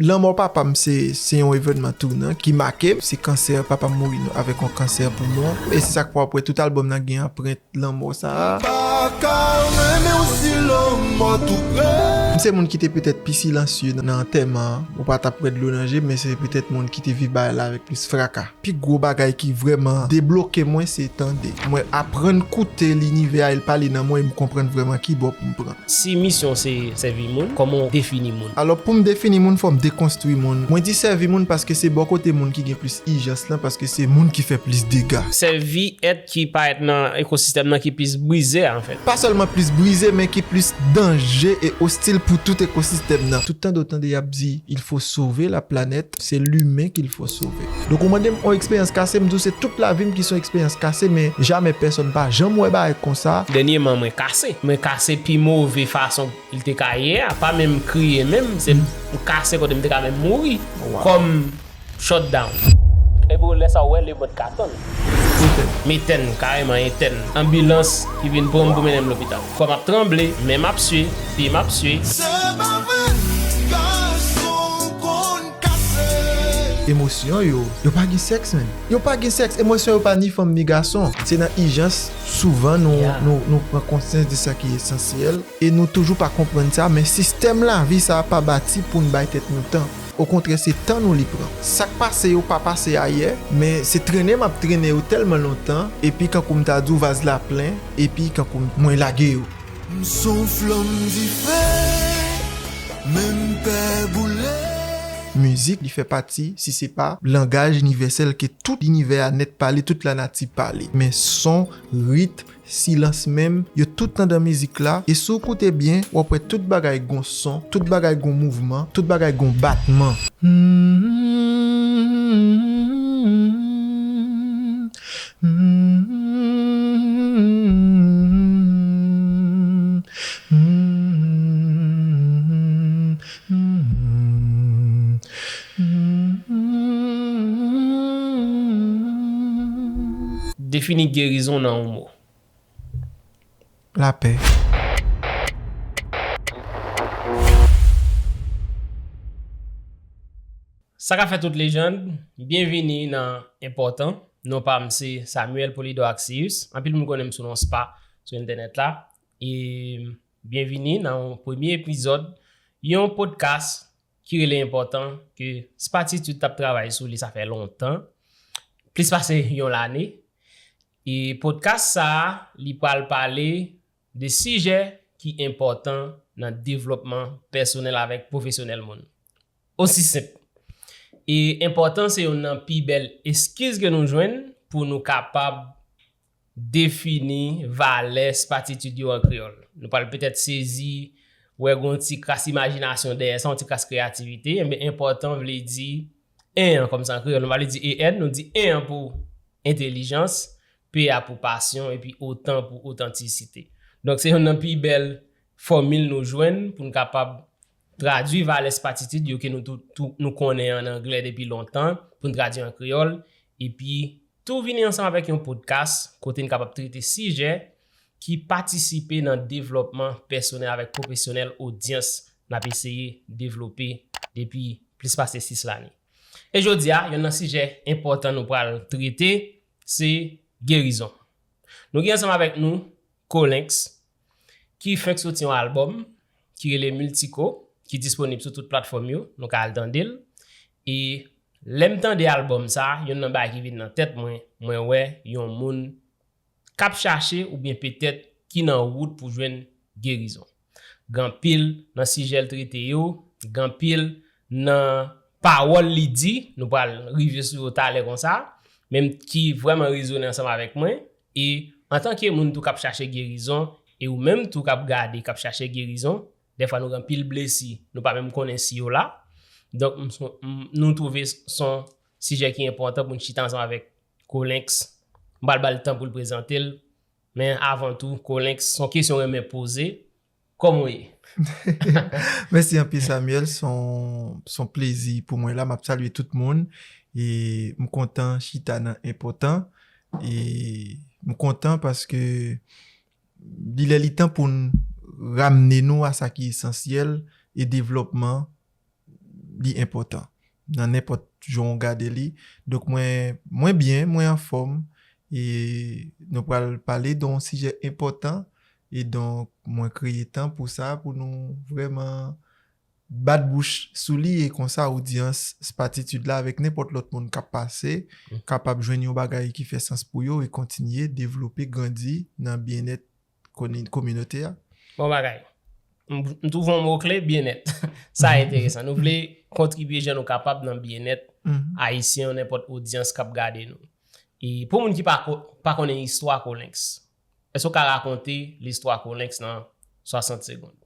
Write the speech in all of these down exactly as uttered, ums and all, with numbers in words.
Lanmò papa m se, se yon evènman tounan ki make m. Se kansè, papa m mouri avèk yon kansè poumon. E se sa k fè w ap wè tout albòm nan gen anprent lanmò sa a. Pa ka renmen w si lanmò tou pre. M se moun ki te petèt pi silansye nan antèman an. Ou pa t ap wè dlo nan je m, men se petèt moun ki te viv bagay la avèk plis fraka. Pi gwo bagay ki vrèman debloke mwen, se tande. Mwen aprann koute linivè a, e l pale nan mwen, e m konprann vrèman ki bò pou m pran. Si misyon se sèvi moun, kòman w defini moun? Alò, pou m defini moun, fò m dekonstwi moun. Mwen di sèvi moun paske se bò kote moun ki gen plis ijans lan, paske se moun ki fè plis dega. Sèvi èt ki parèt nan ekosistèm nan ki plis brize a, anfèt. Pa sèlman plis brize, men ki plis danje e ostil pou tout ekosistèm nan. Tout tande w tande y ap di, il faut sauver la planète, c'est l'humain qu'il faut sauver. Donk, ou mande m yon eksperyans kase, m di w se tout lavi m ki se yon eksperyans kase, men jamè pèsonn pa janm wè bagay konsa. Dènyèman, mwen kase. Mwen kase pi move fason li te ka ye a, pa menm kriye menm, se m kase kote m te ka menm mouri. Wow. Kòm shutdown. Epi lè sa w wè lemond ka tann. Etèn. M etèn, kareman etèn. Anbilans ki vin pran m pou mennen m lopital. Kò m ap tranble, men m ap swe, pye m ap swe. Se pa vre, gason konn kase. Emosyon yo, yo pa gen sèks, menm. Yo pa gen sèks, emosyon yo pa ni fanm ni gason. Se nan ijans, souvan nou, yeah, nou, nou pran konsyans de sa ki esansyèl, e nou toujou pa konprann sa, men sistèm lavi sa a pa bati pou n bay tèt nou tan. Okontrè, se tan nou li pran. Sa k pase yo pa pase ayè, men se trennen m ap trennen yo tèlman lontan, epi kankou m ta di w vaz la plen, epi kankou mwen lage yo. M se yon flanm dife, men m pè boule. Mizik, li fè pati, si se pa langaj inivèsèl ke tout linivè a nèt pale, tout lanati pale. Men son, ritm, silans menm, yo tout anndan mizik la. E si w koute byen, w ap wè tout bagay gon son, tout bagay gon mouvman, tout bagay gon batman. Defini gerizon nan yon mo. Lapè. Sa ka fè tout lejann, byenvini nan Enpòtan. Non pa m se Samuel Polydor Axius. Anpil moun konnen m sou non Spa sou entènèt la. E byenvini nan yon premye epizòd yon podcast ki rele Enpòtan, ke Spatitude t ap travay sou li sa fè lontan, plis pase yon lane. E podcast sa a, li pral pale de sijè ki enpòtan nan devlòpman pèsonèl avèk pwofesyonèl moun. Osi senp. E enpòtan se youn nan pi bèl eskiz ke nou jwenn pou nou kapab defini valè Spatitude yo an kreyòl. Nou pral petèt sezi, wè gon ti kras imajinasyon dèyè sa, yon ti kras kreyativite, men enpòtan vle di en an kòm sa an kreyòl. Nou pa vle di E N, nou di en an pou entèlijans, P a pou pasyon, epi otan pou otantisite. Donk, se youn nan pi bèl fòmil nou jwenn pou n kapab tradui valè Spatitude yo ke nou tou, tou, nou konnen an anglè depi lontan, pou n tradui an kreyòl, epi tou vini ansanm avèk yon podcast kote n kapab trete sijè ki patisipe nan devlòpman pèsonèl avèk pwofesyonèl odyans n ap eseye devlope depi plis pase sis lane. E jodi a, youn nan sijè enpòtan nou pral trete, se gerizon. Nou gen ansanm avèk nou Colinx, ki fenk soti yon albòm ki rele Multico, ki disponib sou tout platfòm yo, nou ka al tande l. E lè m tande albòm sa, youn nan bagay ki vin nan tèt mwen, mwen wè yon moun k ap chache oubyen petèt ki nan wout pou jwenn gerizon. Gen anpil nan sijè l trete yo, gen anpil nan pawòl li di, nou pral rive sou yo talè konsa, men ki vrèman rezone ansanm avèk mwen. E antanke moun tou k ap chache gerizon, e ou menm tou k ap gade, k ap chache gerizon, dèfwa nou gen anpil blesi, nou pa menm konnen si yo la. Donk, m, m, nou twouve s, s on sijè ki enpòtan pou n chita ansanm avèk Colinx. M pral ba l tan pou l prezante l. Men avan tou, Colinx, s on kesyon renmen poze. Kòman w ye? Mèsi anpil, Samuel. S on, s on plezi pou mwen la. M ap salye tout moun. E m kontan chita nan Enpòtan. E m kontan paske li lè li tan pou n ramne nou a sa ki esansyèl e devlòpman li enpòtan. Nan nenpòt jan w gade li. Donk, mwen, mwen byen, mwen anfòm. E nou pral pale de yon sijè enpòtan. E donk, mwen kreye tan pou sa, pou nou vrèman bat bouch sou li. E konsa, odyans Spatitude la, avèk nenpòt lòt moun k ap pase, kapab jwenn yon bagay ki fè sans pou yo e kontinye devlope, grandi nan byennèt koni- kominote a. Bon bagay. M m twouve yon mo kle, byennèt. Sa enteresan. Nou vle kontribye jan nou kapab nan byennèt Mhm. Ayisyen, nenpòt odyans k ap gade nou. E pou moun ki pa, ko- pa konnen istwa Colinx, èske w ka rakonte listwa Colinx nan swasant segonn?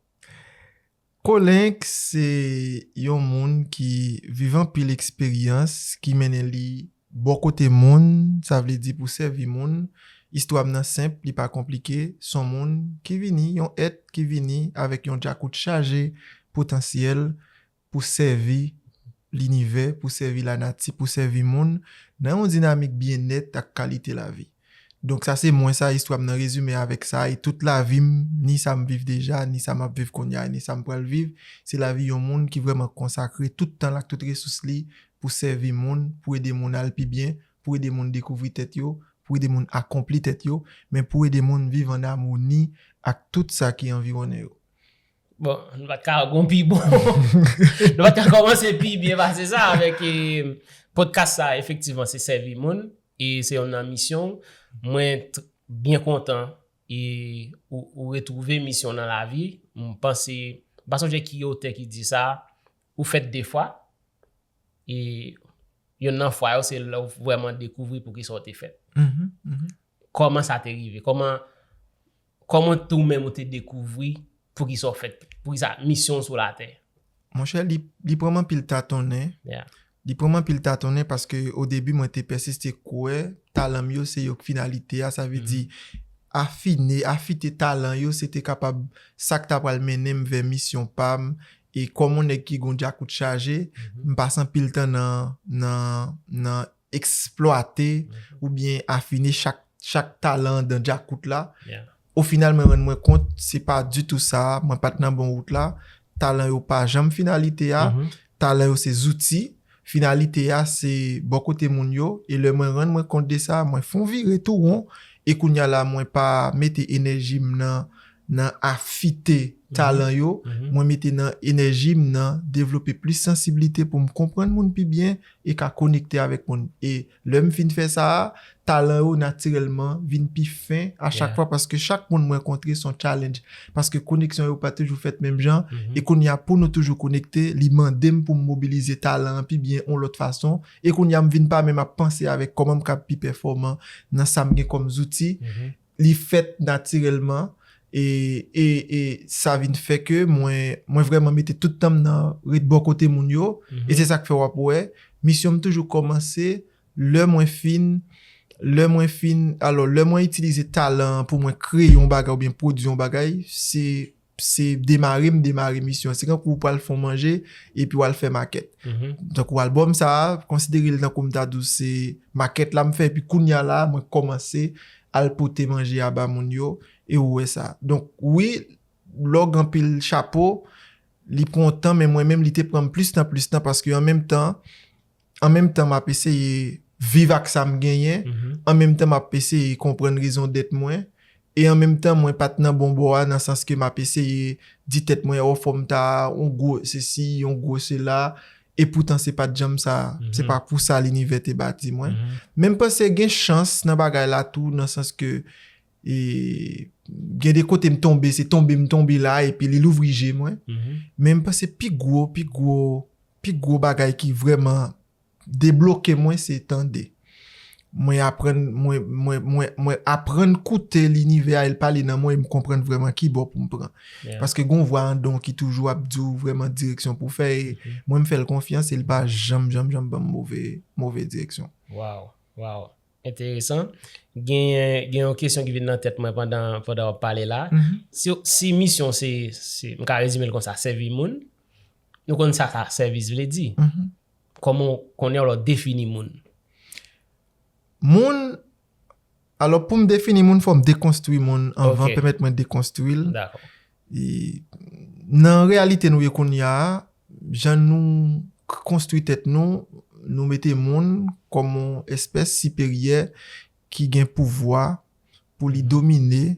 Colinx se yon moun ki viv anpil eksperyans ki mennen li bò kote moun, sa vle di pou sèvi moun. Istwa m nan senp, li pa konplike. Se yon moun ki vini, yon èt ki vini avèk yon djakout chaje potansyèl pou sèvi linivè, pou sèvi lanati, pou sèvi moun, nan yon dinamik byennèt ak kalite lavi. Donk, sa se mwen, sa istwa m nan rezime avèk sa, e tout lavi m, ni sa m viv deja, ni sa m ap viv kounye a, ni sa m pral viv, se lavi yon moun ki vrèman konsakre tout tan l ak tout resous li pou sèvi moun, pou ede moun al pi byen, pou ede moun dekouvri tèt yo, pou ede moun akonpli tèt yo, men pou ede moun viv an amoni ak tout sa ki anviwonnen yo. Bon, nou pa t ka gon pi bon. Nou pa t ka kòmanse pi byen pase sa avèk eh, podcast sa, efektivman, se sèvi moun. E se yon nan misyon. Mwen t- byen kontan e ou, ou retwouve misyon nan lavi. M panse, m pa sonje ki otè ki di sa, ou fèt de fwa. E yon nan fwa yo, se lè w vrèman dekouvri pou ki sa w te fèt. Mhm, mhm. Kòman sa te rive? Kòman, kòman tou menm ou te dekouvri pou ki sa w fèt? Pou ki sa misyon w sou latè? Monchè, li, li pran m anpil tatonnen. Yeah. Li pran m anpil tatonnen paske o debi mwen te pèsiste kwè talan m yo se yo k finalite a, sa vle di afine, afite talan yo, se te kapab sa k ta pral mennen m vè misyon pa m. E kòm yon nèg ki gon djakout chaje, m pase anpil tan nan, nan, nan eksplwate oubyen afine chak, chak talan andan djakout la. Yeah. O final, mwen rann mwen kont, se pa ditou sa, mwen pa t nan bon wout la. Talan yo pa janm finalite a. Talan yo se zouti. Finalite a se bò kote moun yo. E lè mwen rann mwen kont de sa, mwen fè yon vire tou won. E kounye a la, mwen pa mete enèji m nan, nan afite talan yo. Mwen mete nan enèji m nan devlope plis sansiblite pou m konprann moun pi byen e ka konekte avèk moun. E lè m fin fè sa a, talan yo natirèlman vin pi fen a chak fwa paske chak moun mwen kontre se yon challenge. Paske koneksyon yo pa toujou fèt menm jan. E kounye a pou nou toujou konekte, li mande m pou m mobilize talan an pi byen yon lòt fason. E kounye a m vin pa menm ap panse avèk kòman m kab pi pèfòman nan sa m gen kòm zouti. Li fèt natirèlman. E, e, e sa vin fè ke mwen, mwen vrèman mete tout tan m nan ret bò kote moun yo. E se sa k fè w ap wè, misyon m toujou kòmanse lè mwen fin, lè mwen fin, alò, lè mwen itilize talan an pou mwen kreye yon bagay oubyen pwodui yon bagay, se, se demare m demare misyon an. Se kankou w pral fè yon manje epi w al fè makèt. Donk, ou albòm sa a, konsidere l tankou m ta di w se makèt la m fè, epi kounye a la, mwen kòmanse al pote manje a ba moun yo, e ou wè sa. Donk, wi, lòg anpil chapo, li pran tan, men mwen menm, li te pran m plis tan, plis tan, paske an menm tan, an menm tan, m ap eseye viv ak sa m genyen, an menm tan, m ap eseye konprann rezon dèt mwen, e an menm tan, mwen pa t nan bon bò a, nan sans ke m ap eseye di tèt mwen, o, fò m ta yon gwo sesi, yon gwo sela, e poutan se pa t janm sa, se pa pou sa linivè te bati mwen. Men m panse gen chans nan bagay la tou, nan sans ke e, gen de kote m tonbe, se tonbe m tonbe la, epi li louvri je mwen. Men m panse pi gwo, pi gwo, pi gwo bagay ki vrèman debloke mwen, se tande. Mwen aprann, mwen, mwen, mwen, mwen aprann koute linivè a, e l pale nan mwen, e m konprann vrèman ki bò pou m pran. Paske gon vwa andan w ki toujou ap di w vrèman direksyon pou w fè, e mwen m fè l konfyans, e l pa janm, janm, janm ban m move, move direksyon. Wow, wow. Enteresan. Gen, gen yon kesyon ki vin nan tèt mwen pandan, pandan w ap pale la. Si, si misyon se, se, m ka rezime l konsa, sèvi moun, nou konn sa, sa sèvis vle di. Kòman w konnen w defini moun? Moun, alò pou m defini moun, fò m dekonstwi moun anvan, pèmèt mwen dekonstwi l. Dakò. E, nan reyalite nou ye kounye a, jan nou k- konstwi tèt nou, nou mete moun kòm yon espès siperyè ki gen pouvwa pou li domine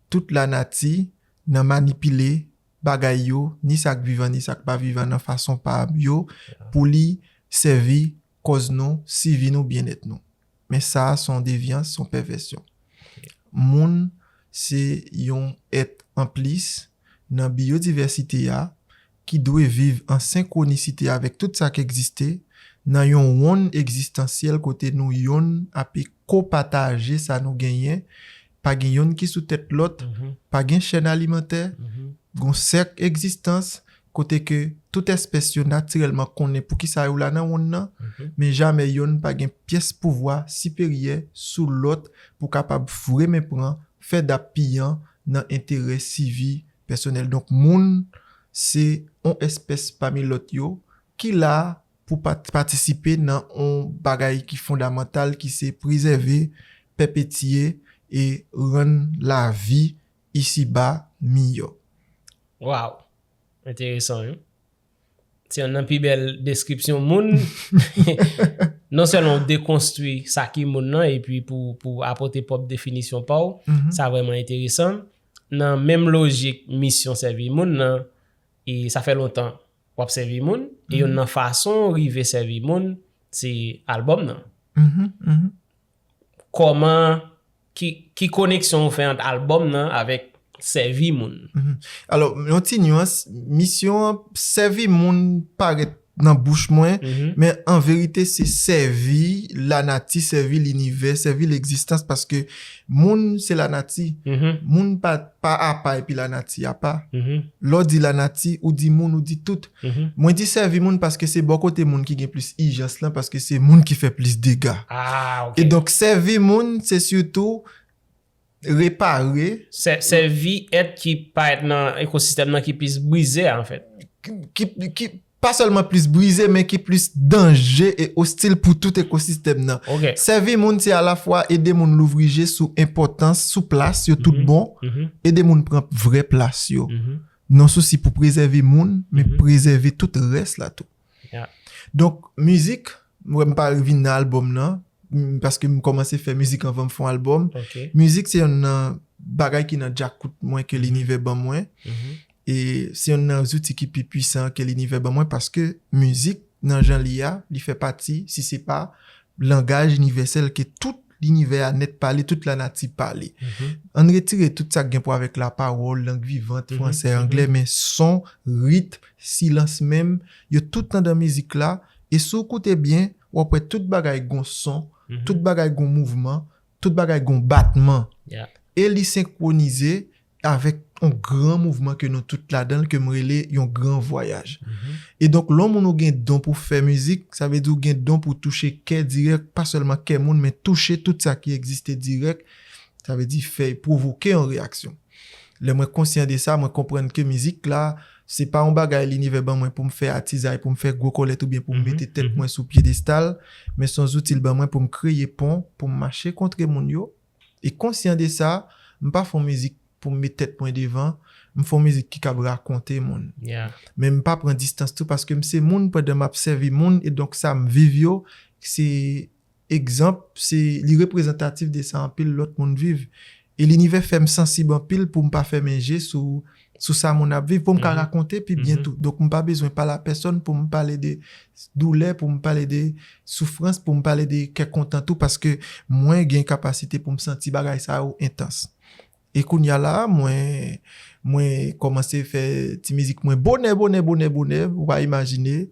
tout lanati nan manipile bagay yo, ni sa k vivan, ni sa k pa vivan nan fason pa yo, pou li sèvi kòz nou, sivi nou, byennèt nou. Men sa a se yon devyans, se yon pèvèsyon. Moun se yon èt anplis nan biyodivèsite a ki dwe viv an senkwonisite avèk tout sa k egziste nan yon wonn egzistansyèl kote nou yonn ape kopataje sa nou genyen, pa gen yonn ki sou tèt lòt, pa gen chèn alimantè, gon sèk egzistans kote ke tout espès yo natirèlman konnen poukisa yo la nan wonn nan, men jamè yonn pa gen pyès pouvwa siperyè sou lòt pou kapab vremen pran, fè dap piyan nan enterè sivi pèsonèl. Donk, moun se yon espès pami lòt yo ki la pou pat- patisipe nan yon bagay ki fondamantal, ki se prezève, pèpetye e rann lavi isiba miyò. Waw! Enteresan, wi. Se youn nan pi bèl deskripsyon moun. Non sèlman w dekonstwi sa ki moun nan, epi pou, pou apòte pòp definisyon pa w, sa vrèman enteresan. Nan menm lojik misyon sèvi moun nan, e sa fè lontan w ap sèvi moun, e youn nan fason w rive sèvi moun, se albòm nan. Kòman, ki, ki koneksyon ou fè ant albòm nan avèk sèvi moun? Alò, yon ti nyans, misyon an, sèvi moun parèt nan bouch mwen, men an verite se sèvi lanati, sèvi linivè, sèvi legzistans, paske moun se lanati. Moun pa, pa apa epi lanati apa. Lè w di lanati, ou di moun, ou di tout. Mwen di sèvi moun paske se bò kote moun ki gen plis ijans lan, paske se moun ki fè plis dega. Ah, ok. E donk, sèvi moun, se sitou repare. Sè- Sèvi èt ki parèt nan ekosistèm nan ki plis brize a, anfèt. Ki, ki, ki pa sèlman plis brize, men ki plis danje e ostil pou tout ekosistèm nan. Ok. Sèvi moun, se alafwa ede moun louvri je sou enpòtans, sou plas yo tout bon, ede moun pran vrè plas yo. Nan sousi pou prezève moun, men prezève tout rès la tou. Yeah. Donk, mizik, mwen m pa vin nan albòm nan, m- paske m kòmanse fè mizik anvan m fè yon albòm. Ok. Mizik se youn nan bagay ki nan djakout mwen ke linivè ban mwen. E se youn nan zouti ki pi pwisan ke linivè ban mwen, paske mizik, nan jan li a, li fè pati, si se pa langaj inivèsèl ke tout linivè a nèt pale, tout lanati pale. Ann retire tout sa k gen pou avèk lapawòl, lang vivant, fransè, anglè, men son, ritm, silans menm, yo tout anndan mizik la. E si w koute byen, w ap wè tout bagay gon son, tout bagay gon mouvman, tout bagay gon batman. Yeah. E li senkwonize avèk yon gran mouvman ke nou tout ladan l, ke m rele yon gran vwayaj. E donk, lè yon moun ou gen don pou fè mizik, sa vle di ou gen don pou touche kè dirèk, pa sèlman kè moun, men touche tout sa ki egziste dirèk. Sa vle di fè pwovoke yon reyaksyon. Lè mwen konsyan de sa, mwen konprann ke mizik la, se pa yon bagay linivè ban mwen pou m fè atizay, pou m fè gwo kòlèt oubyen pou m mete tèt mwen sou pyedestal, men se yon zouti l ban mwen pou m kreye pon, pou m mache kontre moun yo. E konsyan de sa, m pa fè yon mizik pou m met tèt mwen devan, m fè yon mizik ki kab rakonte moun. Yeah. Men m pa pran distans tou paske m se moun pandan m ap sèvi moun, e donk sa m viv yo, se egzanp, se li reprezantatif de sa anpil lòt moun viv. E linivè fè m sansib anpil pou m pa fèmen je sou, sou sa moun ap viv, pou m ka rakonte pi byen tou. Donk, m pa bezwen pale a pèsonn pou m pale de doulè, pou m pale de soufrans, pou m pale de kè kontan tou, paske mwen gen kapasite pou m santi bagay sa yo entans. E kounye a la, mwen, mwen kòmanse fè ti mizik mwen bonè, bonè, bonè, bonè, ou pa imajine.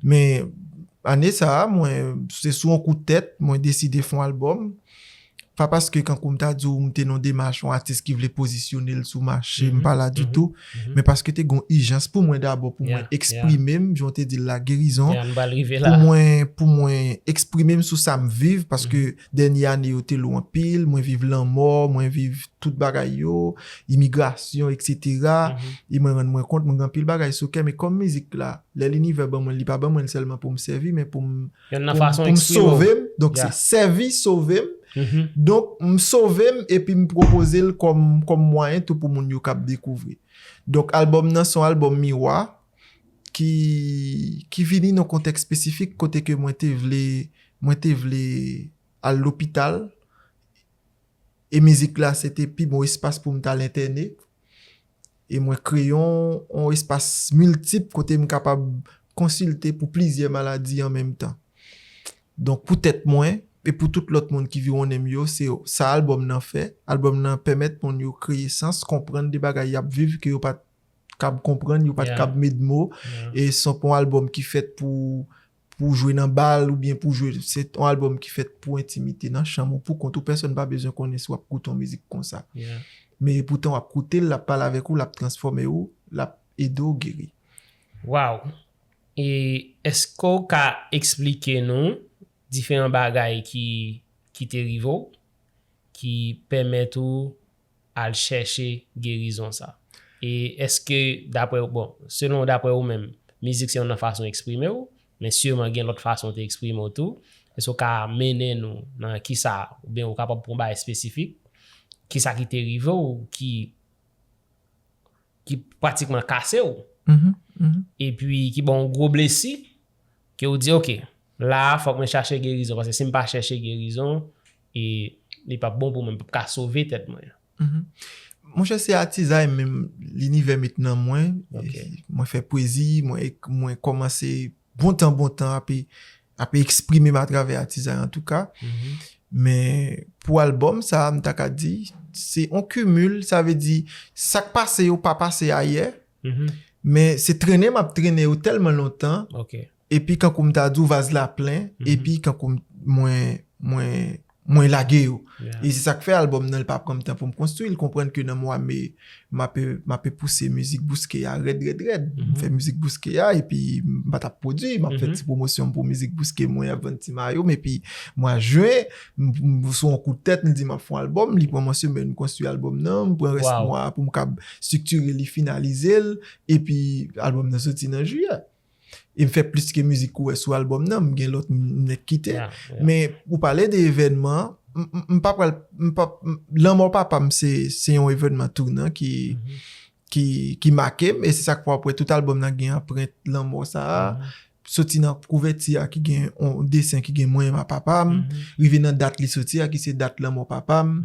Men, ane sa a, mwen, se sou yon kout tèt, mwen deside fè yon albòm. Pa paske, kankou m ta di w, m te nan yon demach, yon atis ki vle pozisyone l sou mache, m pa la ditou. Men paske te gen yon ijans pou mwen dabò, pou mwen eksprime m, jan w te di l la, gerizon. Yeah, n pral rive pou la. Mwen, pou mwen eksprime m sou sa m viv, paske dènye ane yo te lou anpil, mwen viv lanmò, mwen viv tout bagay yo, imigrasyon, etsetera. E mwen rann mwen kont, mwen gen anpil bagay sou kè m, e kòm mizik la, lè linivè ban mwen l, li pa ban mwen l sèlman pou m sèvi, men pou m Youn nan pou m- fason pou m eksprime w. sove m. Donk, se Yeah. sèvi, sove m. Donk, m sove m, epi m pwopoze l kòm, kòm mwayen tou pou moun yo kab dekouvri. Donk, albòm nan se yon albòm miwa ki, ki vini nan kontèks espesifik kote ke mwen te vle, mwen te vle al lopital, e mizik la se te pi bon espas pou m t al entène. E mwen kreye yon, yon espas miltip kote m kapab konsilte pou plizyè maladi an menm tan. Donk, pou tèt mwen, e pou tout lòt moun ki viwonnen m yo, se sa albòm nan fè. Albòm nan pèmèt moun yo kreye sans, konprann de bagay y ap viv ke yo pa t kab konprann, yo pa t kab met mo. E se pa yon albòm ki fèt pou, pou jwe nan bal oubyen pou jwe. Se yon albòm ki fèt pou entimite, nan chanm ou, pou kont ou. Pèsonn pa bezwen konnen si w ap koute yon mizik konsa. Men epoutan, w ap koute l, l ap pale avèk ou, l ap transfòme ou, l ap ede w geri. Waw! E èske w ka eksplike nou diferan bagay ki, ki te rive w, ki pèmèt ou al chèche gerizon sa? E èske, daprè, bon, selon daprè ou menm, mizik se yon nan fason eksprime w, men siman gen lòt fason w te eksprime w tou. Èske w ka mennen nou nan kisa, oubyen ou kapab pran bagay espesifik, kisa ki te rive w, ki ki pratikman kase w, epi ki ba w yon gwo blesi, ke w di, oke, la a, fòk mwen chache gerizon, paske si m pa chèche gerizon, e li p ap bon pou mwen, m p ap ka sove tèt mwen. Monchè, se atizay menm, linivè met nan mwen. Mwen fè pwezi, mwen, mwen kòmanse bontan, bontan ape, ape eksprime m atravè atizay, antouka. Men pou albòm sa a, m ta ka di, se yon kimil, sa vle di, sa k pase yo pa pase ayè, men se trennen m ap trennen yo tèlman lontan, epi kankou m ta di w vaz la plen, epi kankou mwen, mwen, mwen lage yo. E se sa k fè albòm nan, li pa pran m tan pou m konstwi l, konprann ke nan mwa me, m ape, m ape pouse mizik bouske a rèd, rèd, rèd. M fè mizik bouske a, epi m pa t ap pwodui, m ap fè ti pwomosyon m pou mizik bouske mwen, ap vann ti mayo m, epi mwa jen, m, m, sou yon kout tèt, m di m ap fè yon albòm, li pran m yon semèn, m konstwi albòm nan, m pran rès mwa pou m kab estriktire li, finalize l, epi albòm nan soti nan jiyè. E m fè plis ke mizik ou wè sou albòm nan, m gen lòt m nèk kite. Men ou pale de evènman, m, m, m pa pral, m pa, m, lanmò papa m se, se yon evènman tounan ki, ki, ki make m, e se sa k fè w ap wè tout albòm nan gen anprent lanmò sa a. Soti nan kouvèti a ki gen yon desen ki gen mwen ak papa m, rive nan dat li soti a ki se dat lanmò papa m,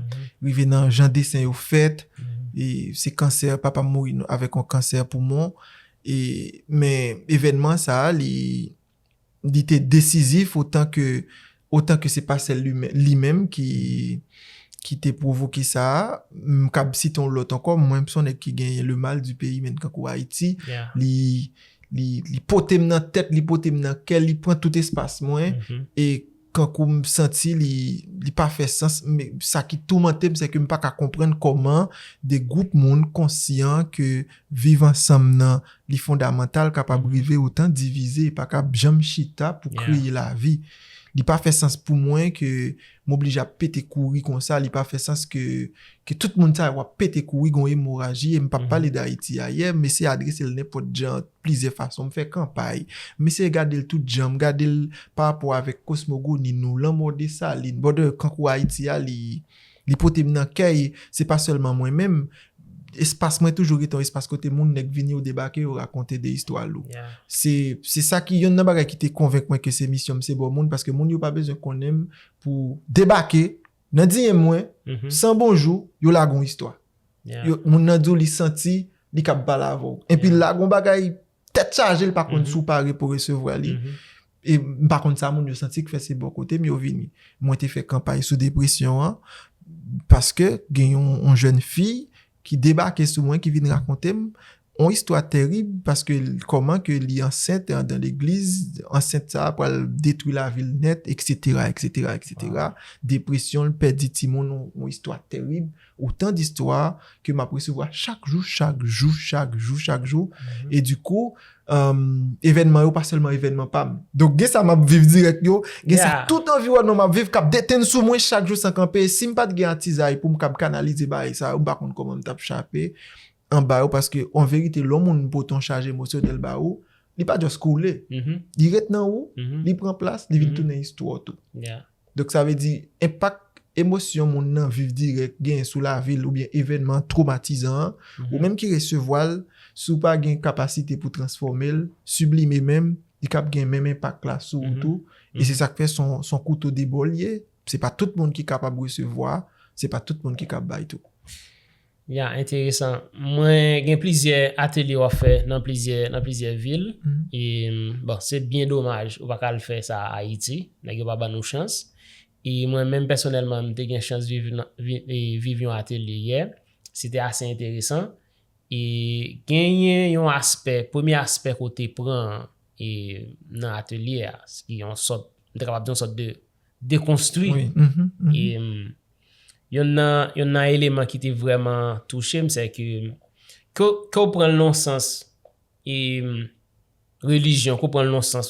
rive nan jan desen yo fèt, e se kansè, papa m mouri avèk yon kansè poumon. E, men evènman sa a, li, li te desizif otan ke, otan ke se pa sèl li men-, li menm ki, ki te pwovoke sa a. M kab site yon lòt ankò, mwen, m se yon nèg ki genyen le mal du pays, menm kankou Ayiti. Li, li, li pote m nan tèt, li pote m nan kè, li pran tout espas mwen. E kankou m santi li, li pa fè sans, men sa ki toumante m, se ke m pa ka konprann kòman de gwoup moun konsyan ke viv ansanm nan, li fondamantal, kapab rive otan divize, e pa kab janm chita pou kreye lavi. Li pa fè sans pou mwen ke m oblije ap pete kouri konsa, li pa fè sans ke, ke tout moun sa yo ap pete kouri, gon emoraji, e m p ap pale de Ayiti ayè, m eseye adrese l nenpòt jan, plizyè fason, m fè kanpay, m eseye gade l tout jan, m gade l pa rapò avèk kosmogoni nou, lanmò Desalin, brother, kankou Ayiti a, li, li pote m nan kè, e se pa sèlman mwen menm, espas mwen toujou rete yon espas kote moun nèg vini, yo debake, yo rakonte de istwa lou. Se, se sa ki yonn nan bagay ki te konvenk mwen ke se misyon m, se ba moun, paske moun yo pa bezwen konnen m pou debake nan D M mwen, san bonjou, yo lage yon istwa. Yo, moun nan di w li santi li kab pale avè w. Epi l lage yon bagay tèt chaje, l pa konn si w pare pou resevwa li. E m pa konn sa moun yo santi ki fè se bò kote m yo vini. Mwen te fè kanpay sou depresyon an, paske gen yon, yon jèn fi ki debake sou mwen, ki vin rakonte m yon istwa terib, paske l, kòman ke li ansent anndan legliz, ansent sa a pral detwi lavi l nèt, etsetera, etsetera, etsetera. Depresyon, l pèdi timoun, yon, yon istwa terib. Otan distwa ke m ap resevwa chak jou, chak jou, chak jou, chak jou. E dikou, evènman yo pa sèlman evènman pa m. Donk, gen sa m ap viv dirèk yo, gen sa tout anviwònman m ap viv k ap detenn sou mwen chak jou san kanpe. E si m pa t gen atizay pou m kab kanalize bagay sa yo, m pa konn kòman m t ap chape anba yo, paske an verite, lè yon moun pote yon chaj emosyonèl ba ou, li pa just koule. Li ret nan ou, li pran plas, li vin tounen istwa w tou. Donk, sa vle di, enpak emosyon moun nan viv dirèk genyen sou lavi l oubyen evènman twomatizan an, ou menm ki resevwa l, Si w pa gen kapasite pou transfòme l, siblime menm, li kab gen menm enpak la sou ou tou. E se sa k fè se yon, se yon kouto de bò l ye. Se pa tout moun ki kapab resevwa, se pa tout moun ki kab bay tou. Ya, enteresan. Mwen gen plizyè atelye w ap fè nan plizyè, nan plizyè vil. E, bon, se byen domaj ou pa ka al fè sa Ayiti. Nèg yo pa ban nou chans. E mwen menm pèsonèlman, m te gen chans viv, nan- vi- e viv yon atelye yè. Se te ase enteresan. E genyen yon aspè, premye aspè kote pran e nan atelye a, ki yon sòt, m te kapab di yon sòt de dekonstwi. Wi. Mhm, mhm. E, mm, yon nan, yon nan eleman ki te vrèman touche m, se ke, ke, ke w pran l nan sans e, mm, relijyon, ke w pran l nan sans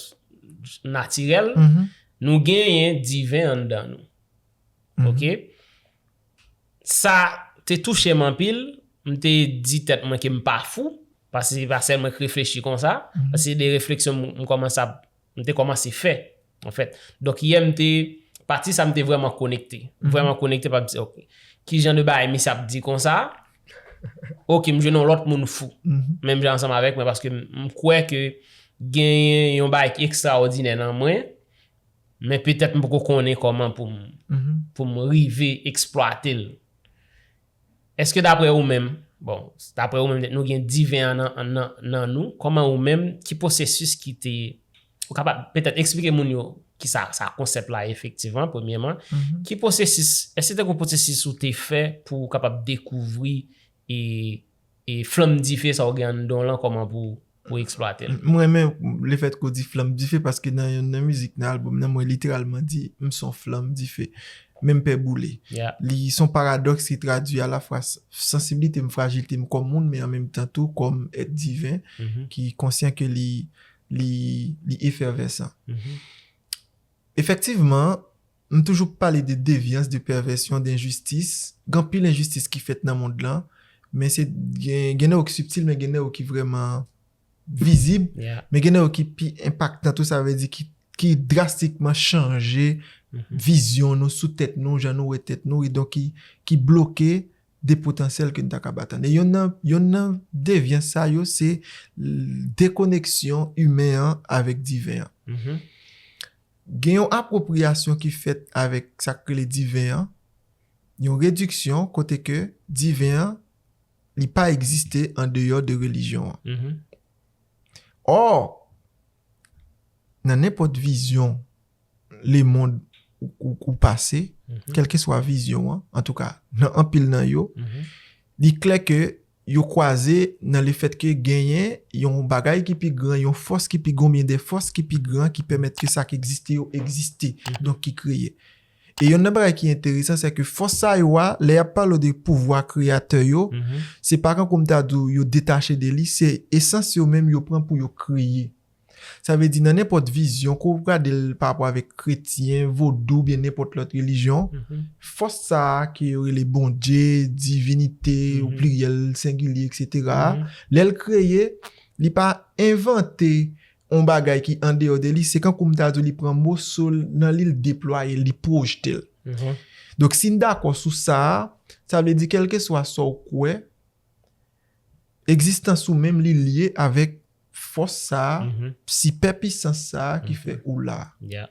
natirèl, Mhm. nou genyen diven anndan nou. Mhm. Oke? Sa te touche m anpil, m te di tèt mwen ke m pa fou, paske se pa sèl mwen k reflechi konsa, Mhm. paske se de refleksyon m, m kòmanse ap, m te kòmanse fè, anfèt. Donk, yè m te, pati sa m te vrèman konekte. Mhm. Vrèman konekte, pa m di, "Ok, ki jan de bagay misye ap di konsa?" Ok, m jwenn yon lòt moun fou. Mhm. Menm jan ansanm avèk mwen, paske m, m kwè ke genyen yon bagay ki ekstraòdinè nan mwen, men petèt m poko konnen kòman pou m, Mhm. pou m rive eksplwate l. Èske daprè ou menm, bon, daprè ou menm, nou gen diven an nan, nan, nan nou, kòman ou menm, ki pwosesis ki te, ou kapab petèt eksplike moun yo ki sa, sa konsèp la efektivman, premyèman, Mhm. ki pwosesis, èske te gen pwosesis ou te fè pou ou kapab dekouvri e, e flanm dife sa ou gen anndan w lan, kòman pou, pou eksplwate l? M renmen lefèt ke w di flanm dife paske nan yonn nan mizik nan albòm nan, mwen literalman di, "M se yon flanm dife." Men m pè boule. Yeah. Li se yon paradòks ki tradui alafwa s- sansiblite m, frajilte m kòm moun, men an menm tan tou kòm èt diven Mhm. ki konsyan ke li, li, li efèvèsan. Mhm. Efektivman, m toujou pale de devyans, de pèvèsyon, de enjistis. Gen anpil enjistis ki fèt nan mond lan, men se gen, gen nan yo ki sibtil, men gen nan yo ki vrèman vizib, Yeah. men gen nan yo ki pi enpaktan tou, sa vle di ki, ki drastikman chanje Mhm. vizyon nou sou tèt nou, jan nou wè tèt nou, e donk ki, ki bloke de potansyèl ke n ta ka atann. E yonn nan, yonn nan devyans sa yo, se l- dekoneksyon imen an avèk diven an. Mhm. Gen yon apwopriyasyon ki fèt avèk sa k rele diven an, yon rediksyon kote ke diven an, li pa egziste andeyò de relijyon an. Mhm. Ò, nan nenpòt vizyon lemonn ou, ou, ou pase, Mhm. kèlkeswa vizyon an, antouka, nan anpil nan yo, Mhm. li klè ke yo kwaze nan lefèt ke genyen yon bagay ki pi gran, yon fòs ki pi gran, oubyen de fòs ki pi gran ki pèmèt ke sa k egziste yo egziste, Mhm. donk ki kreye. E yonn nan bagay ki enteresan, se ke fòs sa yo a, lè y ap pale de pouvwa kreyatè yo, Mhm. se pa kankou m ta di w yo detache de li, se esans yo menm yo pran pou yo kreye. Sa vle di nan nenpòt vizyon, ke w gade l pa rapò avèk kretyen, vodou, oubyen nenpòt lòt relijyon, Mhm. fòs sa a ke yo rele Bondye, divinite, ou Mhm. pliryèl, sengilye, etsetera, Mhm. lè l kreye, li pa envante yon bagay ki andeyò de li, se kankou m ta di w li pran moso l nan li, l deplwaye l, li pwojte l. Mhm. Donk, si n dakò sou sa a, sa vle di kèlkeswa sa w kwè, egzistans ou menm li lye avèk fòs sa a, Mhm. sipè pisans sa a ki Mhm. fè ou la a. Yeah.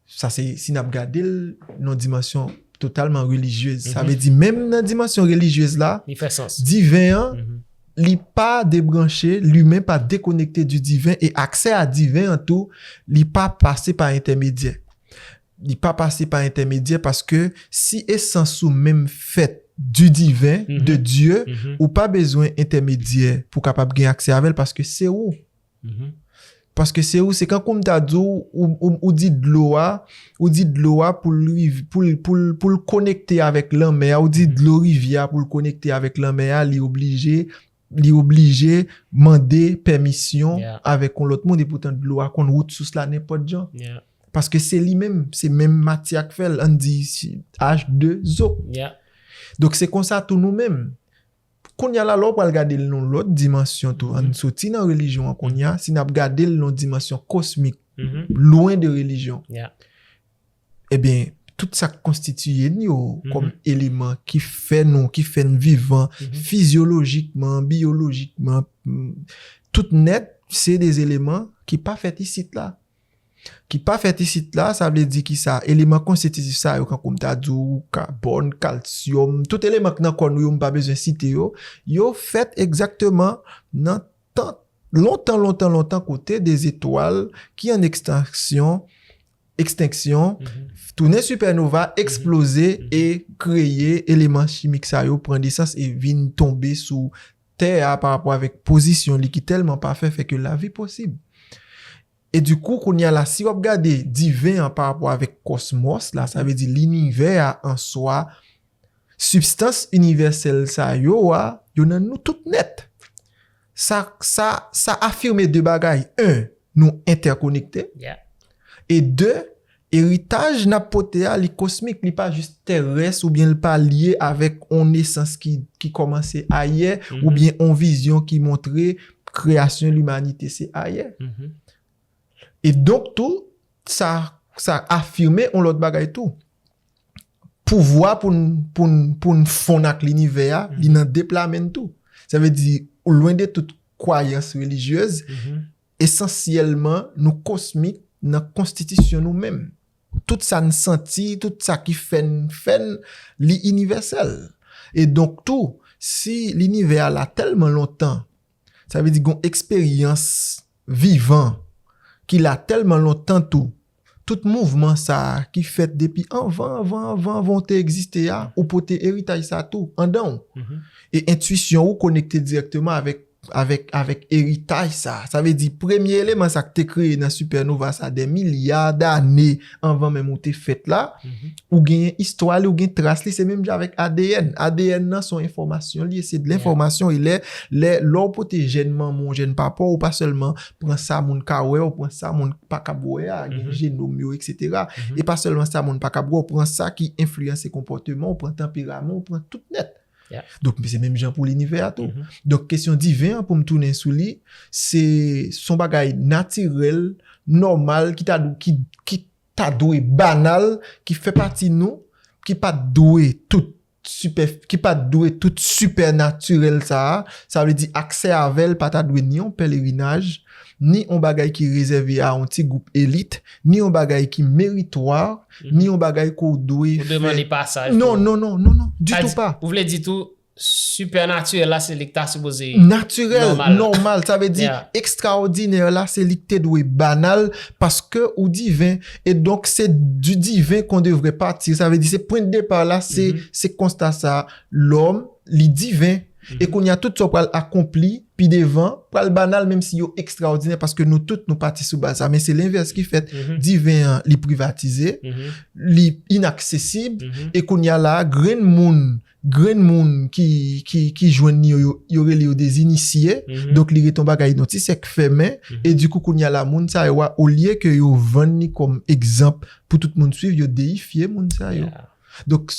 Sa se si n ap gade l nan dimansyon totalman relijyez. Sa Mhm. vle di menm nan dimansyon relijyez la, Li fè sans. diven an, Mhm. li pa debranche, limen pa dekonekte di diven, e aksè a diven an tou, li pa pase pa entèmedyè. Li pa pase pa entèmedyè paske si esans ou menm fèt di diven, Mhm. de Dye, Mhm. ou pa bezwen entèmedyè pou kapab gen aksè avè l paske se ou. Mhm. Paske se ou, se kankou m ta di w, ou, ou, ou di dlo a, ou di dlo a pou l riv- pou l- pou l- pou l konekte avèk lanmè a, ou di Mhm. dlo rivyè a pou l konekte avèk lanmè a, li oblije, li oblije mande pèmisyon Yeah. avèk yon lòt moun, epoutan dlo a konn wout sous la nenpòt jan. Yeah. Paske se li menm, se menm matyè k fè l, ann di si- H de zo. Yeah. Donk se konsa tou nou menm. Kounye a la, lè w pral gade l nan lòt dimansyon tou, ann Mhm. soti nan relijyon an kounye a, si n ap gade l nan dimansyon kosmik, Mhm. lwen de relijyon, Yeah. ebyen, tout sa k konstitiye n yo kòm eleman ki fè nou, ki fè n vivan, fizyolojikman, biyolojikman, mm, tout nèt, se de eleman ki pa fèt isit la. Ki pa fèt isit la, sa vle di ki sa? Eleman konstititif sa yo, kankou m ta di w, kabòn, kalsyòm, tout eleman k nan kò nou yo, m pa bezwen site yo, yo fèt egzakteman nan tan lontan, lontan, lontan kote de zetwal ki an ekstansyon, ekstenksyon, tounen sipènova, eksploze e kreye eleman chimik sa yo, pran nesans e vin tonbe sou tè a pa rapò avèk pozisyon li ki tèlman pafè, fè ke lavi posib. E dikou, kounye a la, si w ap gade diven an pa rapò avèk kòsmòs la, sa vle di linivè a an swa, sibstans inivèsèl sa yo a, yo nan nou tout nèt. Sa, sa, sa afime de bagay. En, nou entèkonekte. E de, eritaj n ap pote a, li kosmik, li pa jis tèrès oubyen li pa lye avèk on nesans ki, ki kòmanse ayè, oubyen on vizyon ki montre kreyasyon limanite se ayè. E donk tou, sa, sa afime on lòt bagay tou. Pouvwa pou n, pou n, pou n fonn ak linivè a, li nan de pla men n tou. Sa vle di, lwen de tout kwayans relijyez, esansyèlman, nou kosmik nan konstitisyon nou menm. Tout sa n santi, tout sa ki fè n, fè n, li inivèsèl. E donk tou, si linivè a la tèlman lontan, sa vle di gon eksperyans vivan ki la tèlman lontan tou, tout mouvman sa a ki fèt depi anvan, anvan, anvan, anvan w te egziste a, ou pote eritaj sa a tou andan w. E entwisyon ou konekte dirèkteman avèk, avèk, avèk eritaj sa a. Sa vle di, premye eleman sa k te kreye nan sipènova sa, dè milya dane anvan menm ou te fèt la, ou genyen istwa li, ou gen tras li, se menm jan avèk A D N. A D N nan se yon enfòmasyon li ye, se de lenfòmasyon, e lè, lè, lè w pote jèn manman w, jèn papa w, ou pa sèlman pran sa moun ka wè, ou pran sa moun pa kab wè a, gen jenòm yo, etsetera. E pa sèlman sa moun pa kab wè, ou pran sa ki enfliyanse konpòteman, ou pran tanperaman, ou pran tout nèt. Donk, se menm jan pou linivè a tou. Donk, kesyon diven an, pou m tounen sou li, se, se yon bagay natirèl, nòmal, ki ta dwe, ki, ki ta dwe banal, ki fè pati nou, ki pa t dwe tout sipè, ki pa t dwe tout sipènatirèl sa a. Sa vle di aksè avè l pa ta dwe ni yon pelerinaj, ni yon bagay ki rezève a yon ti gwoup elit, ni yon bagay ki meritwa, ni yon bagay ke w dwe fè. Ou dwe mande pasaj pou. Non, non, non, non, non, ditou pa. Ou vle di tou, sipènatirèl la, se li k ta sipoze natirèl, nòmal. Nòmal. Sa vle di, ekstraòdinè la, se li k te dwe banal, paske ou diven, e donk se du divin qu'on devrait partir. Sa vle di, se pwen de depa la, se, se konsta sa, lòm, li diven. E kounye a, tout sa w pral akonpli pi devan, pral banal, menm si yo ekstraòdinè, paske nou tout, nou pati sou baz sa. Men se lenvès ki fèt, diven an, li privatize, li inaksesib, e kounye a la, grenn moun, grenn moun ki, ki, ki jwenn li yo, yo, yo rele yo de zinisye. Donk, li rete yon bagay nan ti sèk fèmen. E dikou, kounye a la, moun sa yo a, olye ke yo vann li kòm egzanp pou tout moun swiv, yo deyifye moun sa yo. Donk,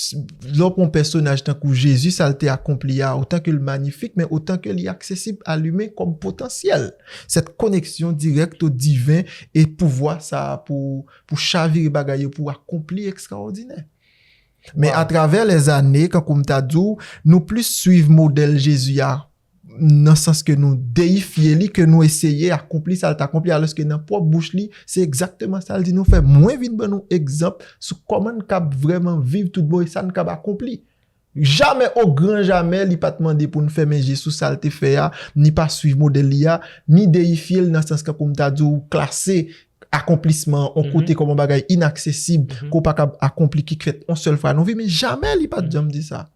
lè w pran yon pèsonaj tankou Jezi, sa l te akonpli a, otan ke l manyifik, men otan ke li aksesib a limen kòm potansyèl. Cette connexion directe au divin e pouvwa sa a pou, pou chavire bagay yo, pou akonpli ekstraòdinè. Men atravè lèzane, kankou m ta di w, nou plis swiv modèl Jezi a, nan sans ke nou deyifye li, ke nou eseye akonpli sa l t akonpli, alòske nan pwòp bouch li, se egzakteman sa l di nou fè. Mwen vin ban nou egzanp sou kòman n kab vrèman viv tout bon e sa n kab akonpli. Jamè, o gran jamè, li pa t mande pou n fèmen je sou sa l te fè a, ni pa swiv modèl li a, ni deyifye l nan sans kankou m ta di w klase akonplisman an yon kote kòm yon bagay inaksesib, ke w pa kab akonpli, ki k fèt yon sèl fwa nan vi, men jamè li pa t janm di sa.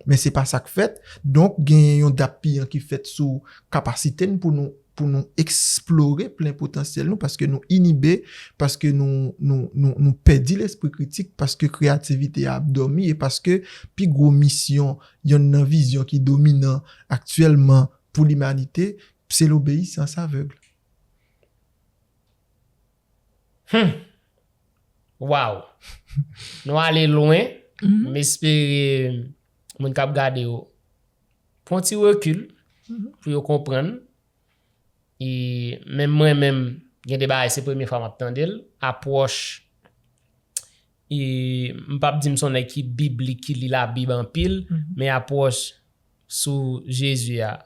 Men se pa sa k fèt. Donk, genyen yon dap piyan ki fèt sou kapasite n pou nou, pou nou eksplore plen potansyèl nou, paske nou inibe, paske nou, nou, nou, nou pèdi lespri kritik, paske kreyativite a ap dòmi, e paske pi gwo misyon, yonn nan vizyon ki dominan aktyèlman pou limanite, se lobeyisans avèg. Hmm. Waw. Nou ale lwen. M espere moun k ap gade yo pran ti rekil pou yo konprann. E menm mwen menm, gen de bagay, se premye fwa m ap tande l. Apwòch e m p ap di m se yon nèg ki biblik, ki li Labib anpil, men apwòch sou Jezi a,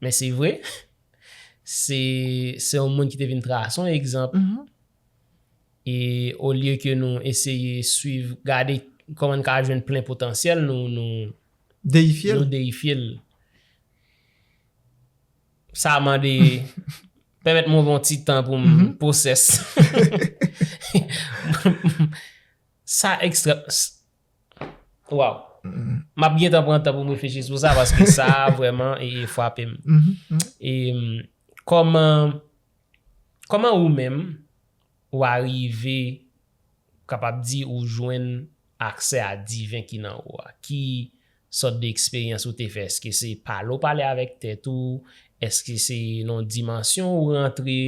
men se vre, se, se yon moun ki te vin trase yon egzanp. E olye ke nou eseye swiv, gade kòman n ka jwenn plen potansyèl nou, nou Deyifye l. Nou deyifye l. Sa mande, pèmèt mwen yon ti tan pou m pwosès. Sa ekstra, waw. M ap gentan pran tan pou m reflechi sou sa, paske sa vrèman e, e frape m. E, m, kòman, kòman ou menm ou arive, kapab di, ou jwenn aksè a diven ki nan ou a? Ki sòt de eksperyans ou te fè? Èske se pale w pale avèk tèt ou? Èske se nan dimansyon ou rantre?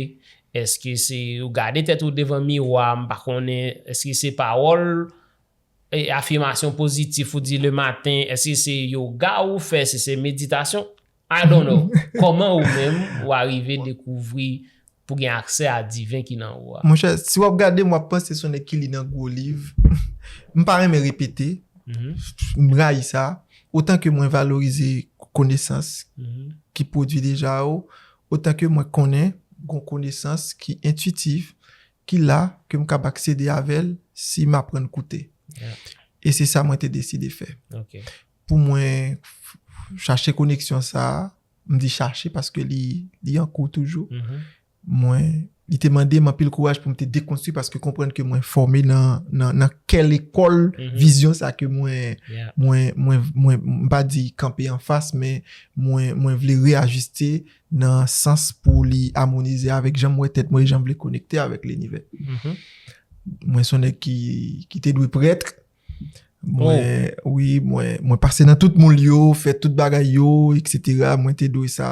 Èske se ou gade tèt ou devan miwa? M pa konnen. Èske se pawòl, e, afimasyon pozitif ou di le maten? Èske se yoga ou fè? Si se meditasyon? I don't know. Kòman ou menm ou arive dekouvri pou gen aksè a diven ki nan ou a? Monchè, si w ap gade m, w ap panse se yon nèg ki li nan gwo liv. M pa renmen repete. M rayi sa. Otan ke mwen valorize konesans ki pwodui deja yo, otan ke mwen konnen gon konesans ki entwitif, ki la, ke m kab aksede avè l si m aprann koute. E se sa mwen te deside fè. Pou mwen chache koneksyon sa a, m di chache paske li, li an kou toujou. Mwen, li te mande m anpil kouraj pou m te dekonstwi paske konprann ke mwen fòme nan, nan, nan kè lekòl vizyon sa ke mwen, mwen, mwen, mwen, m pa di kanpe anfas, men mwen, mwen vle reyajiste nan sans pou li amonize avèk jan m wè tèt mwen e jan m vle konekte avèk linivè. Mwen se yon nèg ki, ki te dwe prèt. Mwen, wi, mwen, mwen pase nan tout moul yo, fè tout bagay yo, etsetera. Mwen te dwe sa.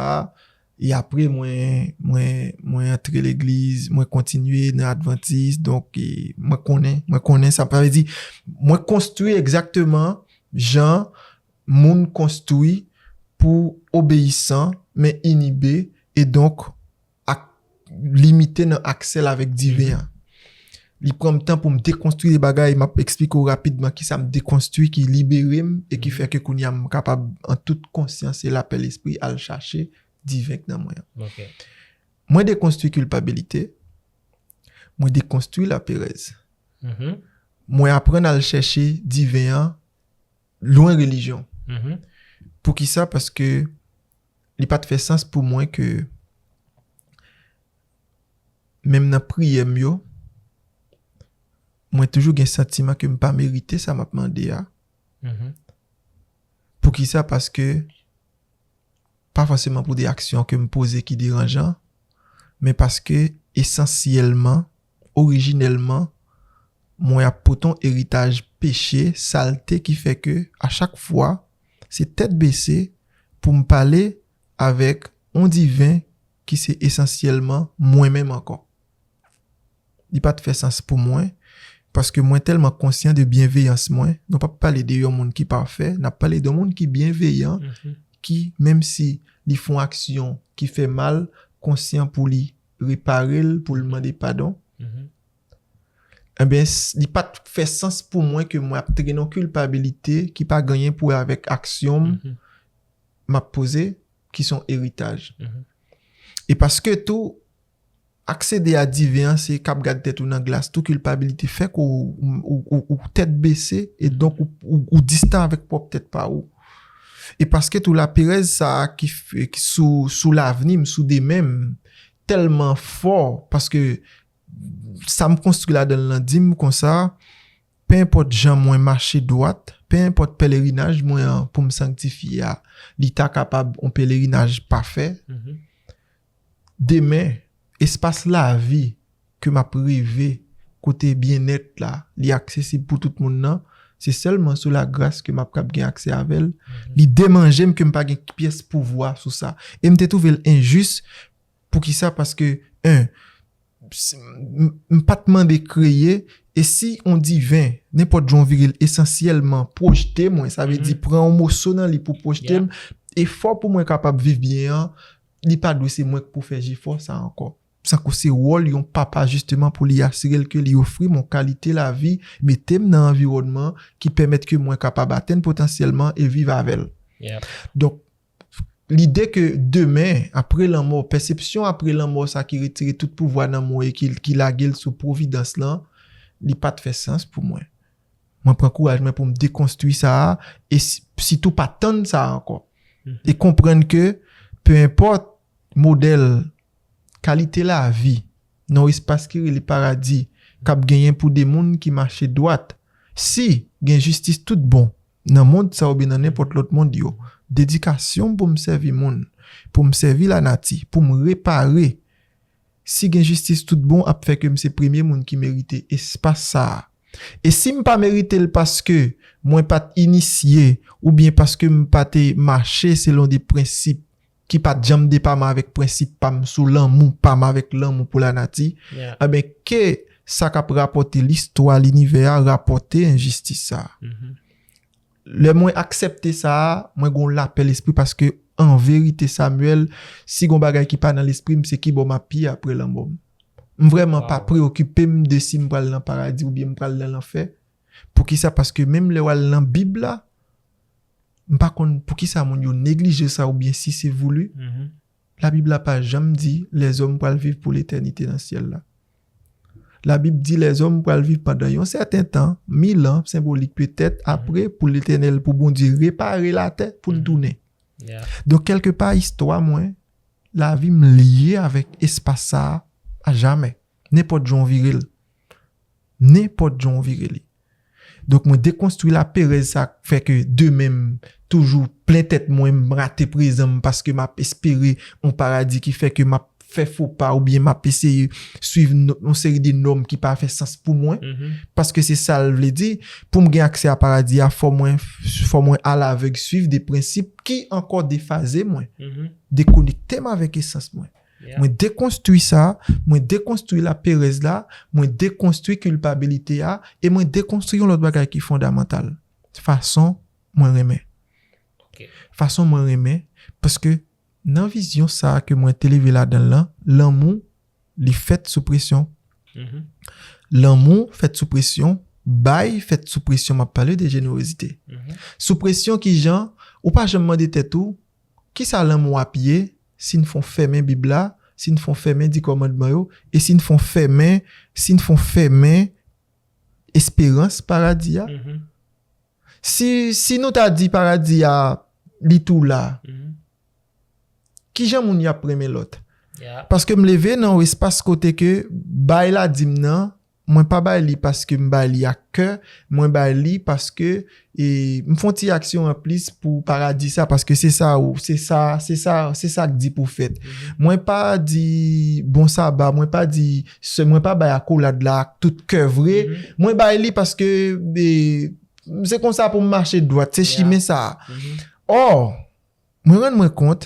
E apre, mwen, mwen, mwen antre legliz, mwen kontinye nan advantis. Donk, e, mwen konnen, mwen konnen sa. Sa vle di, mwen konstwi egzakteman jan moun konstwi pou obeyisan, men inibe, e donk, ak, limite nan aksè l avèk diven an. Li pran m tan pou m dekonstwi de bagay, m ap eksplike w rapidman kisa m dekonstwi ki libere m e ki fè ke kounye a m kapab an tout konsyans e lapè lespri al chache diven k nan mwen an. Mwen dekonstwi kilpabilite, mwen dekonstwi laperèz. Mwen aprann al chèche diven an lwen relijyon. Poukisa? Paske li pa t fè sans pou mwen ke menm nan priyè m yo, mwen toujou gen santiman ke m pa merite sa m ap mande a. Poukisa? Paske pa fòseman pou de aksyon ke m poze ki deranjan, men paske esansyèlman, orijinèlman, mwen ap pote yon eritaj peche, salte ki fè ke a chak fwa, se tèt bese pou m pale avèk yon diven ki se esansyèlman mwen menm ankò. Li pa t fè sans pou mwen, paske mwen tèlman konsyan de byenveyans mwen. Nou p ap pale de yon moun ki pafè, n ap pale de yon moun ki byenveyan, ki, menm si li fè yon aksyon ki fè mal, konsyan pou li repare l, pou l mande padon. Ebyen, li pa t fè sans pou mwen ke mwen ap trennen yon kilpabilite ki pa gen anyen pou wè avèk aksyon m, m ap poze, ki se yon eritaj. E paske tou, aksede a diven an, se k ap gad tèt ou nan glas tou, kilpabilite fè ke w, ou, ou, ou tèt bese, e donk ou, ou, ou distan avèk pwòp tèt pa ou. E paske tou laperèz sa a ki, ki sou, sou lavni m, sou demen m, tèlman fò, paske sa m konstwi ladan l lan di m konsa, penenpòt jan mwen mache dwat, penenpòt pelerinaj mwen an pou m sanktifye a, li ta kapab yon pelerinaj pafè. Demen, espas lavi ke m ap reve, kote byennèt la, li aksesib pou tout moun nan, se sèlman sou lagras ke m ap kab gen aksè avè l. Li demanje m ke m pa gen pyès pouvwa sou sa. E m te twouve l enjis. Poukisa? Paske, en, m, m pa t mande kreye, e si yon diven, nenpòt jan w vire l, esansyèlman pwojte mwen, sa vle di pran yon moso nan li pou pwojte m, efò pou mwen kapab viv byen an, li pa dwe se mwen k pou fè jefò sa ankò. Tankou se wòl yon papa jisteman pou li asire l ke li ofri m yon kalite lavi, mete m nan anviwònman ki pèmèt ke mwen kapab atenn potansyèl mwen e viv avè l. Donk, lide ke demen, apre lanmò, pèsepsyon apre lanmò sa ki retire tout pouvwa nan mwen e ki, ki lage l sou pwovidans lan, li pa t fè sans pou mwen. Mwen pran kouraj mwen pou m dekonstwi sa a, e si- sitou pa tann sa a ankò. E konprann ke, pe enpòt modèl, kalite lavi, nan yon espas ki rele paradi, k ap genyen pou de moun ki mache dwat, si gen jistis tout bon, nan mond sa oubyen nan nenpòt lòt mond yo, dedikasyon m pou m sèvi moun, pou m sèvi lanati, pou m repare, si gen jistis tout bon, ap fè ke m se premye moun ki merite espas sa a. E si m pa merite l paske mwen pa t inisye oubyen paske m pa te mache selon de prensip ki pa t janm depaman avèk prensip pa m sou lanmou pa m avèk lanmou pou lanati, anben ke sa k ap rapòte listwa linivè a rapòte enjistis sa a. Lè mwen aksepte sa a, mwen gen yon lapè lespri paske an verite, Samuel, si gen yon bagay ki pa nan lespri m, se kibò m ap ye apre lanmò m. M vrèman pa preokipe m de si m pral nan paradi oubyen m pral nan lanfè. Poukisa? Paske menm lè w al nan Bib la, m pa konn poukisa moun yo neglije sa oubyen si se voulu. Labib la pa janm di lèzòm pral viv pou letènite nan syèl la. Labib di lèzòm pral viv pandan yon sèten tan, mil an, senbolik petèt, apre pou Letènèl, pou Bondye repare latè pou n tounen. Donk, kèlkepa, istwa mwen, lavi m lye avèk espas sa a ajamè. Nenpòt jan w vire l. Nenpòt jan w vire li. Donk, mwen dekonstwi laperèz sa k fè ke demen m toujou plen tèt mwen, m rate prezan m paske m ap espere yon paradi ki fè ke m ap fè fopa oubyen m ap eseye swiv yon seri de nòm ki pa fè sans pou mwen. Paske se sa l vle di, pou m gen aksè a paradi a, fò mwen, fò mwen alavèg swiv de prensip ki ankò defaze mwen, dekonekte m avèk esans mwen. Mwen dekonstwi sa, mwen dekonstwi laperèz la, mwen dekonstwi kilpabilite a, e mwen dekonstwi yon lòt bagay ki fondamantal. Fason mwen renmen. Fason mwen renmen, paske nan vizyon sa a ke mwen te leve ladan l lan, lanmou, li fèt sou presyon. Lanmou fèt sou presyon, bay fèt sou presyon, m ap pale de jenerozite. Sou presyon ki jan, ou pa janm mande tèt ou, kisa lanmou ap ye, si n fon fèmen Bib la, si n fon fèmen di kòmandman yo, e si n fon fèmen, si n fon fèmen esperans paradi a? Si, si nou ta di paradi a, li tou la, kijan moun y ap renmen lòt? Paske m leve nan yon espas kote ke bay la di m nan, mwen pa bay li paske m bay li ak kè, mwen bay li paske e, m fon ti aksyon anplis pou paradi sa, paske se sa ou, se sa, se sa, se sa k di pou fèt. Mwen pa di bon saba, mwen pa di, se, mwen pa bay akolad la ak tout kè vre. Mwen bay li paske, e, se konsa pou m mache dwat, se chimen sa a. Ò, mwen rann mwen kont,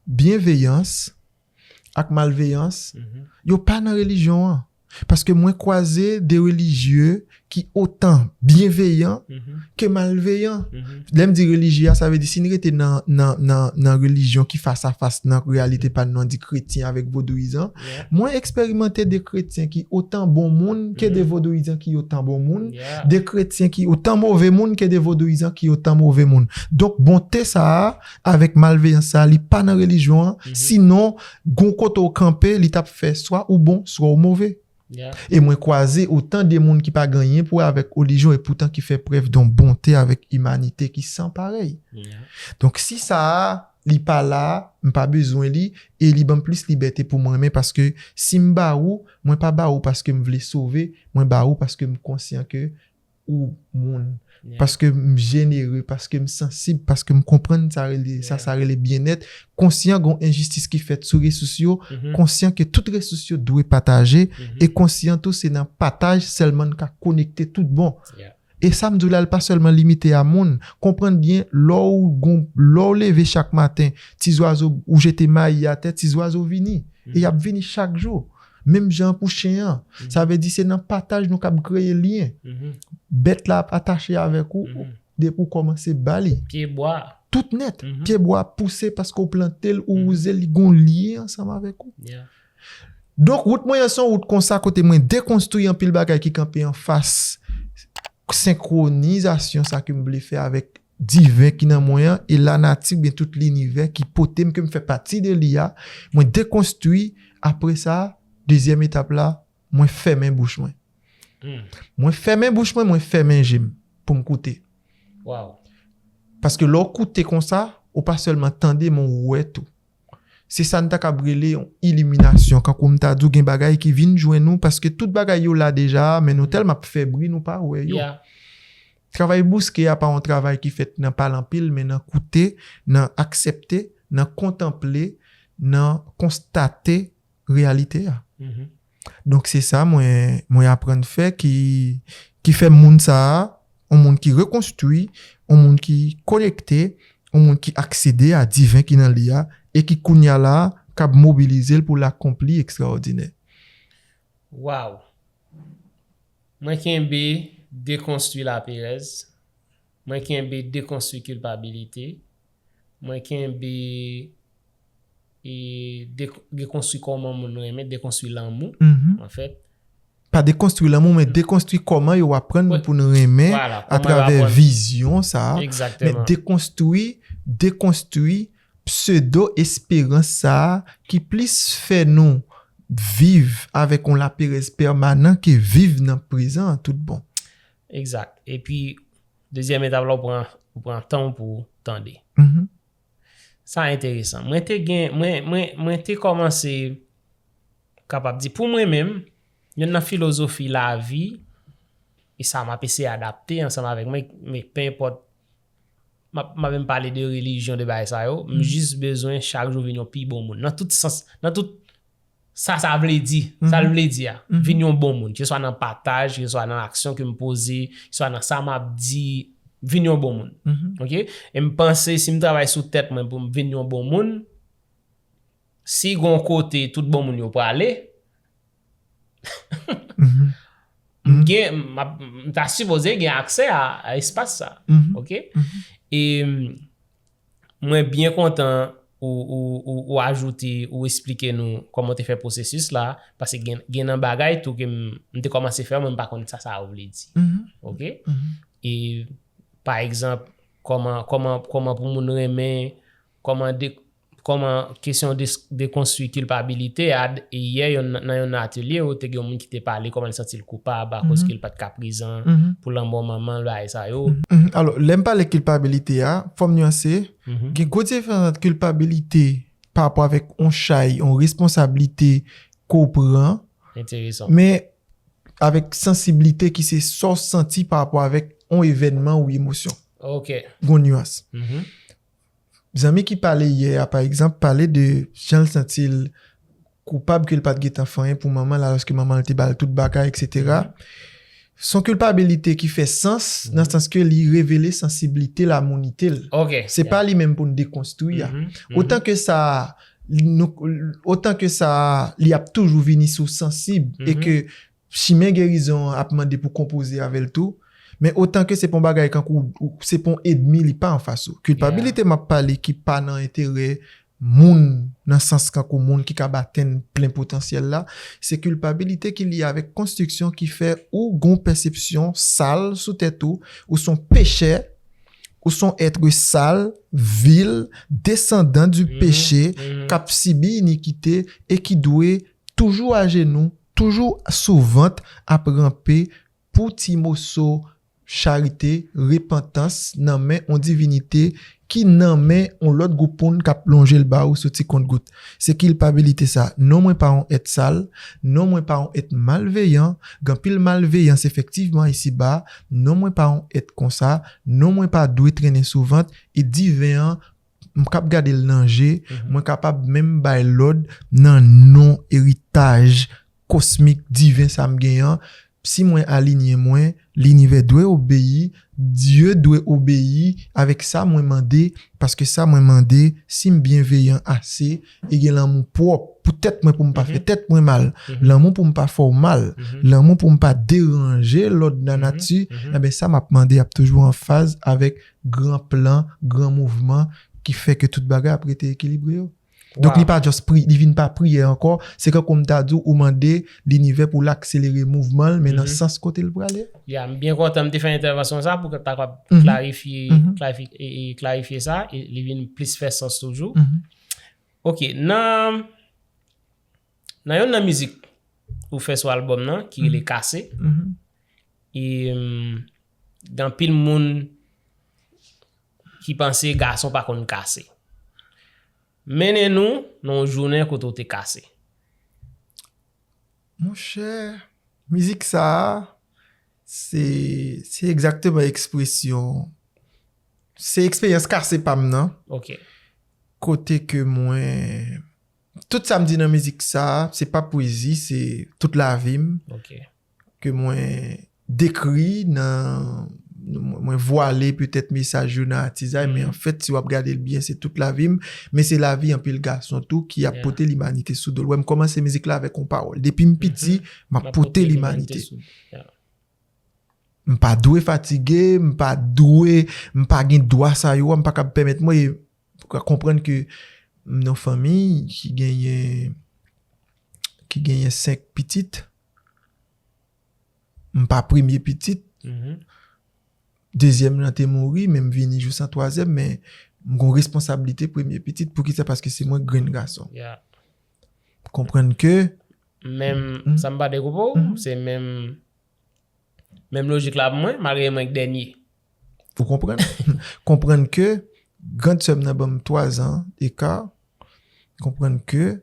byenveyans ak malveyans, yo pa nan relijyon an. Paske mwen kwaze de relijye ki otan byenveyan ke malveyan. Lè m di relijye a, sa vle di si n rete nan, nan, nan, nan relijyon ki fas a fas nan reyalite pa n, nou di kretyen avèk vodouyizan, mwen eksperimante de kretyen ki otan bon moun ke de vodouyizan ki otan bon moun, de kretyen ki otan move moun ke de vodouyizan ki otan move moun. Donk, bonte sa a, avèk malveyans sa a, li pa nan relijyon an, sinon, gon kote w kanpe, li t ap fè swa ou bon, swa ou move. E mwen kwaze otan de moun ki pa gen anyen pou wè avèk relijyon, e poutan ki fè prèv de yon bonte avèk imanite ki san parèy. Donk, si sa a, li pa la, m pa bezwen li, e li ban m plis libète pou mwen renmen, paske si m ba ou, mwen pa ba ou paske m vle sove, mwen ba ou paske m konsyan ke ou moun. Paske m jenere, paske m sansib, paske m konprann sa rele, sa, sa rele byennèt. Konsyan gon enjistis ki fèt sou resous yo, konsyan ke tout resous yo dwe pataje, e konsyan tou se nan pataj sèlman n ka konekte tout bon. E sa m di w la, l pa sèlman limite a moun. Konprann byen, lè w gon, lè w leve chak maten, ti zwazo, ou jete mayi atè, ti zwazo vini. E y ap vini chak jou. Menm jan pou chen an. Sa vle di se nan pataj nou kab kreye lyen. Bèt la ap atache avèk ou depi w kòmanse ba li. Pyebwa. Tout nèt. Pyebwa ap pouse paske w plante l, ou wouze l, li gon lyen ansanm avèk ou. Donk, wout mwen an se yon wout konsa kote mwen dekonstwi anpil bagay ki kanpe anfas senkronizasyon sa ke m vle fè avèk diven ki nan mwen an, e lanati oubyen tout linivè ki pote m, ke m fè pati de li a. Mwen dekonstwi, apre sa, dezyèm etap la, mwen fèmen bouch mwen. Mwen fèmen bouch mwen, mwen fèmen je m pou m koute. Wow. Paske lè w koute konsa, ou pa sèlman tande, men w wè tou. Se sa n ta kab rele yon iliminasyon. Kankou m ta di w, gen bagay ki vin jwenn ou, paske tout bagay yo la deja, men nou tèlman ap fè bri, nou pa wè yo. Yeah. Travay bouske a pa yon travay ki fèt nan pale anpil, men nan koute, nan aksepte, nan kontanple, nan konstate reyalite a. Mhm. Donk se sa mwen, mwen aprann fè ki, ki fè moun sa a, yon moun ki rekonstwi, yon moun ki konekte, yon moun ki aksede a diven ki nan li a, e ki kounye a la a, k ap mobilize l pou l akonpli ekstraòdinè. Wow. Mwen kenbe dekonstwi laperèz. Mwen kenbe dekonstwi kilpabilite. Mwen kenbe e de, dekonstwi kòman moun renmen, dekonstwi lanmou, Mhm. anfèt. Pa dekonstwi lanmou, men dekonstwi kòman yo aprann nou Wè. Pou nou renmen Vwala, kòman yo atravè aprann. Vizyon sa a, men Egzakteman. Dekonstwi, dekonstwi pseudo esperans sa a ki plis fè nou viv avèk yon laperèz pèmanan ke viv nan prezan an tout bon. Egzakt. Epi, dezyèm etap la, ou pran, ou pran tan w pou w tande. Mhm. Sa enteresan. Mwen te gen, mwen, mwen, mwen te kòmanse kapab di, pou mwen menm, youn nan filozofi lavi, e sa m ap eseye adapte ansanm avèk mwen, men pe enpòt, m ap, m ap menm pale de relijyon, de bagay sa yo, m jis bezwen chak jou vin yon pi bon moun. Nan tout sans, nan tout sa sa vle di, sa l vle di a, vin yon bon moun, keswa nan pataj, keswa nan aksyon ke m poze, keswa nan sa m ap di, vin yon bon moun. Mhm. Ok? E m panse si m travay sou tèt mwen pou m vin yon bon moun, si gon kote tout bon moun yo prale, Mhm. m gen, m ap, m ta sipoze gen aksè a, a espas sa. Mhm. Ok? E m, mwen byen kontan ou, ou, ou, ou ajoute, ou esplike nou kòman w te fè pwosesis la, paske gen, gen nan bagay tou ke m, m te kòmanse fè, mwen m pa konn sa sa vle di. Mhm. Ok? Mhm. E, pa egzanp, kòman, kòman, kòman pou moun renmen, kòman de, kòman kesyon de, dekonstwi kilpabilite a, e yè yon, nan yon atelye, ou te gen yon moun ki te pale kòman l santi l koupab akoz Mhm. ke l pa t ka prezan Mhm. pou lanmò manman l, bagay sa yo. Mhm. Alò, lè m pale kilpabilite a, fò m nyanse, Mhm. gen gwo diferans ant kilpabilite pa rapò avèk yon chay, yon responsablite ke w pran, Enteresan. men avèk sansiblite ki se sa w santi pa rapò avèk yon evènman ou emosyon. Ok. Gon nyans. Mhm. Zanmi ki pale yè a, pa egzanp, pale de jan l santi l koupab ke l pa t gentan fè anyen pou manman l, alòske manman l te ba l tout bagay, et cetera. Se yon kilpabilite ki fè sans, nan sans ke li revele sansiblite lamounite l. Ok. Se pa li menm pou n dekonstwi a. Mhm. Otan ke sa, nou, otan ke sa, li ap toujou vini si w sansib, e Mhm. ke chimen gerizon an ap mande pou konpoze avè l tou, men otan ke se pa yon bagay kankou ou, se pa yon edmi li pa anfas ou. Kilpabilite m ap pale ki pa nan enterè moun, nan sans kankou moun ki kab atenn plen potansyèl la, se kilpabilite ki lye avèk konstriksyon ki fè ou gon pèsepsyon sal sou tèt ou, ou se yon pechè, ou se yon èt sal, vil, desandan di Mhm, peche, mhm. k ap sibi inikite e ki dwe toujou ajenou, toujou sou vant ap ranpe pou ti moso charite, repantans nan men yon divinite ki nan men yon lòt gwoup moun k ap lonje l ba ou sou ti kont gout. Se kilpabilite sa. Non, mwen pa yon èt sal, non, mwen pa yon èt malveyan, gen anpil malveyans efektivman isiba, non, mwen pa yon èt konsa, non, mwen pa dwe trennen sou vant, e diven an, m k ap gade l nan je, Mhm. mwen kapab menm bay lòd nan non eritaj kosmik diven sa m gen an. Si mwen alinye mwen, linivè dwe obeyi, Dye dwe obeyi avèk sa mwen mande, paske sa mwen mande, si m byenveyan ase e gen lanmou pwòp pou tèt mwen, pou m pa fè Mhm. tèt mwen mal, Mhm. lanmou pou m pa fè w mal, Mhm. lanmou pou m pa deranje lòd Mhm. lanati, Mhm. enben sa m ap mande ap toujou an faz avèk gran plan, gran mouvman ki fè ke tout bagay ap rete ekilibre yo. Donk, li pa just pri, li vin pa priyè ankò. Se kankou m ta di w, ou mande linivè pou l akselere mouvman l, men nan sans kote l prale. Ya, m byen kontan m te fè entèvansyon sa pou ta kapab klarifye, klarifye, e, e klarifye sa, e li vin plis fè sans toujou. Ok, nan, nan yonn nan mizik ou fè sou album nan, ki rele Kase, e, m, gen anpil moun ki panse gason pa konn kase. Mennen nou nan yon jounen kote w te kase. Monchè, mizik sa a, se, se egzakteman ekspresyon, se eksperyans kase pa m nan. Ok. Kote ke mwen, tout sa m di nan mizik sa a, se pa pwezi, se tout lavi m. Ok. Ke mwen dekri nan, mwen, mwen vwale petèt mesaj yo nan atizay, men anfèt, si w ap gade l byen, se tout lavi m, men se lavi anpil gason tou ki ap pote limanite sou do l. Wè, m kòmanse mizik la avèk yon pawòl. Depi m piti, m ap pote limanite. M pa dwe fatige, m pa dwe, m pa gen dwa sa yo a, m pa kab pèmèt mwen, e, konprann ke m nan fanmi ki genyen, ki genyen senk pitit. M pa premye pitit. Dezyèm lan te mouri, men m vini jous an twazyèm, men m gon responsablite premye pitit. Poukisa? Paske se mwen grenn gason. Konprann ke menm, sa m pa dekoupe w, se menm, menm lojik la pou mwen, malgre mwen k dènye. Ou konprann? Konprann ke grann sè m nan ban m twa zan eka. Konprann ke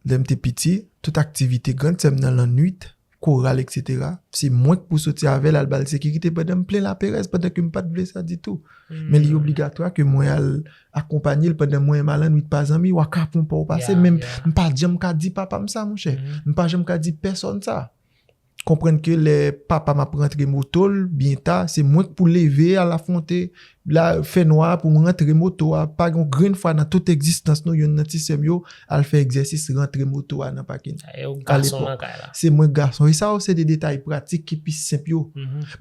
lè m te piti, tout aktivite grann sè m nan lannwit, koral, etsetera, se mwen k pou soti avè l al ba l sekirite pandan m plen laperèz, pandan ke m pa t vle sa ditou. Men li obligatwa ke mwen al akonpanye l pandan mwen menm a lannwit pa zanmi, w a ka pran pa w pase, men m pa janm ka di papa m sa, monchè. M pa janm ka di pèsòn sa. Konprann ke lè papa m ap rantre moto l, byen ta, se mwen k pou leve, al afwonte la, fènwa a pou m rantre moto a. Pa gen yon grenn fwa nan tout egzistans nou, yonn nan ti sè m yo al fè egzèsis rantre moto a nan pakin. E ou gason nan kay la. Se mwen gason. E sa yo se de detay pratik ki pi senp yo.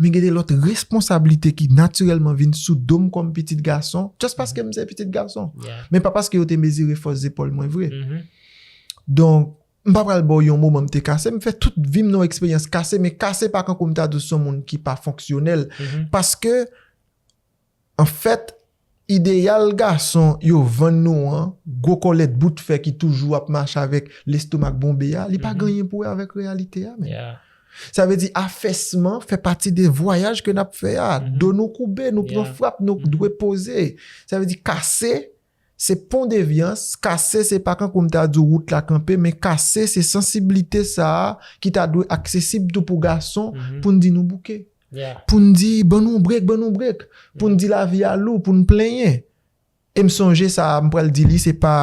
Men gen de lòt responsablite ki natirèlman vin sou do m kòm pitit gason, just paske m se pitit gason. Men pa paske yo te mezire fòs zepòl mwen vre. Donk, m pa pral ba w yon moman m te kase, m fè tout vi m nan yon eksperyans kase, men kase pa kankou m ta di w se yon moun ki pa fonksyonèl. Paske, anfèt, ideyal gason yo vann nou an, gwo kòlèt bout fè ki toujou ap mache avèk lestomak bonbe a, li pa gen anyen pou wè avèk reyalite a, men. Sa vle di, afèsman fè pati de vwayaj ke n ap fè a. Do nou koube, nou pran frap, nou dwe poze. Sa vle di, kase, se pon devyans, kase se pa kankou m ta di w wout la kanpe, men kase se sansiblite sa a ki ta dwe aksesib tou pou gason pou n di nou bouke. Pou n di, ban nou brek, ban nou brek. Pou n di lavi a lou, pou n plenyen. E m sonje sa, m pral di li, se pa,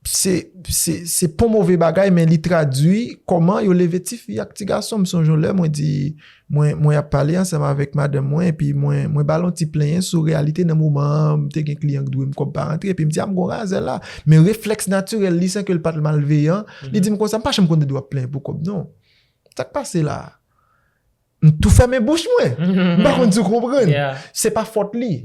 se, se, se pon move bagay, men li tradui kòman yo leve tifi ak ti gason. M sonje yon lè, mwen di, mwen, mwen ap pale ansanm avèk madanm mwen, epi mwen, mwen ba l yon ti plenyen sou reyalite nan moman an, m te gen kliyan k dwe m kòb pa rantre, epi m di, a, m gon razè la. Men reflèks natirèl li, san ke l pa t malveyan, li di m konsa, m pa janm konn de dwa plenyen pou kòb, non. Sa k pase la a? M tou fèmen bouch mwen. M pa konn si w konprann. Se pa fòt li.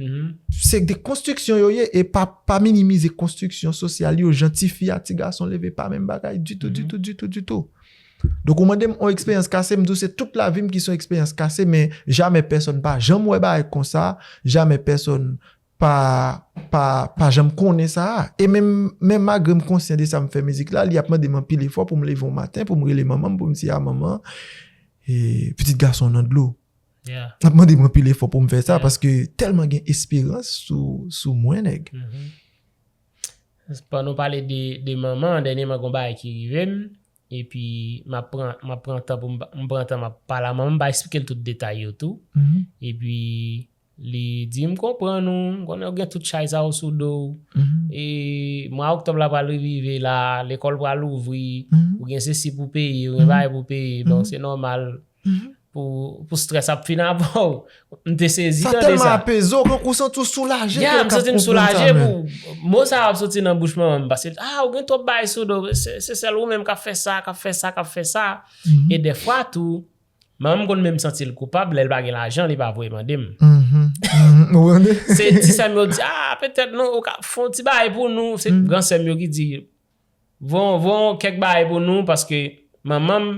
Se de konstriksyon yo ye, e pa, pa minimize konstriksyon sosyal yo. Jan tifi a, ti gason leve pa menm bagay ditou, ditou, ditou, ditou. Donk, ou mande m yon eksperyans kase, m di w se tout lavi m ki se yon eksperyans kase, men jamè pèsòn pa janm wè bagay konsa, jamè pèsòn pa, pa, pa janm konnen sa a. E menm, menm malgre m konsyan de sa, m fè mizik la, li ap mande m anpil efò pou m leve yon maten, pou m rele manman m, pou m di, a, manman, e, pitit gason w nan dlo. L ap mande m anpil efò pou m fè sa, paske tèlman gen esperans sou, sou mwen, nèg. Pandan w pale de, de manman, dènyèman gon bagay ki rive m, epi m ap pran, m ap pran tan pou m, m pran tan, m ap pale a manman m, m pa eksplike l tout detay yo tou. Epi li di, m konprann ou, m konnen w gen tout chay sa yo sou do w. E mwa oktòb la pral rive la, lekòl pral ouvri, ou gen sesi pou peye, ou gen bagay pou peye, donk se nòmal pou, pou strès ap fin avè w. M te sezi tande sa. Sa tèlman apeze w, kankou w santi w soulaje. Ya, m santi m soulaje pou mo sa ap soti nan bouch manman m, paske, a, ou gen twòp bagay sou do w, se, se sèl ou menm k ap fè sa, k ap fè sa, k ap fè sa. E dèfwa tou, Manman m konn menm santi l koupab, lè l pa gen lajan, li pa voye mande m. Mhm, mhm, ou konprann? Se ti sè m yo di, ah, petèt nou, ou ka fè yon ti bagay pou nou. Se gran sè m yo ki di, voye, voye kèk bagay pou nou, paske manman m,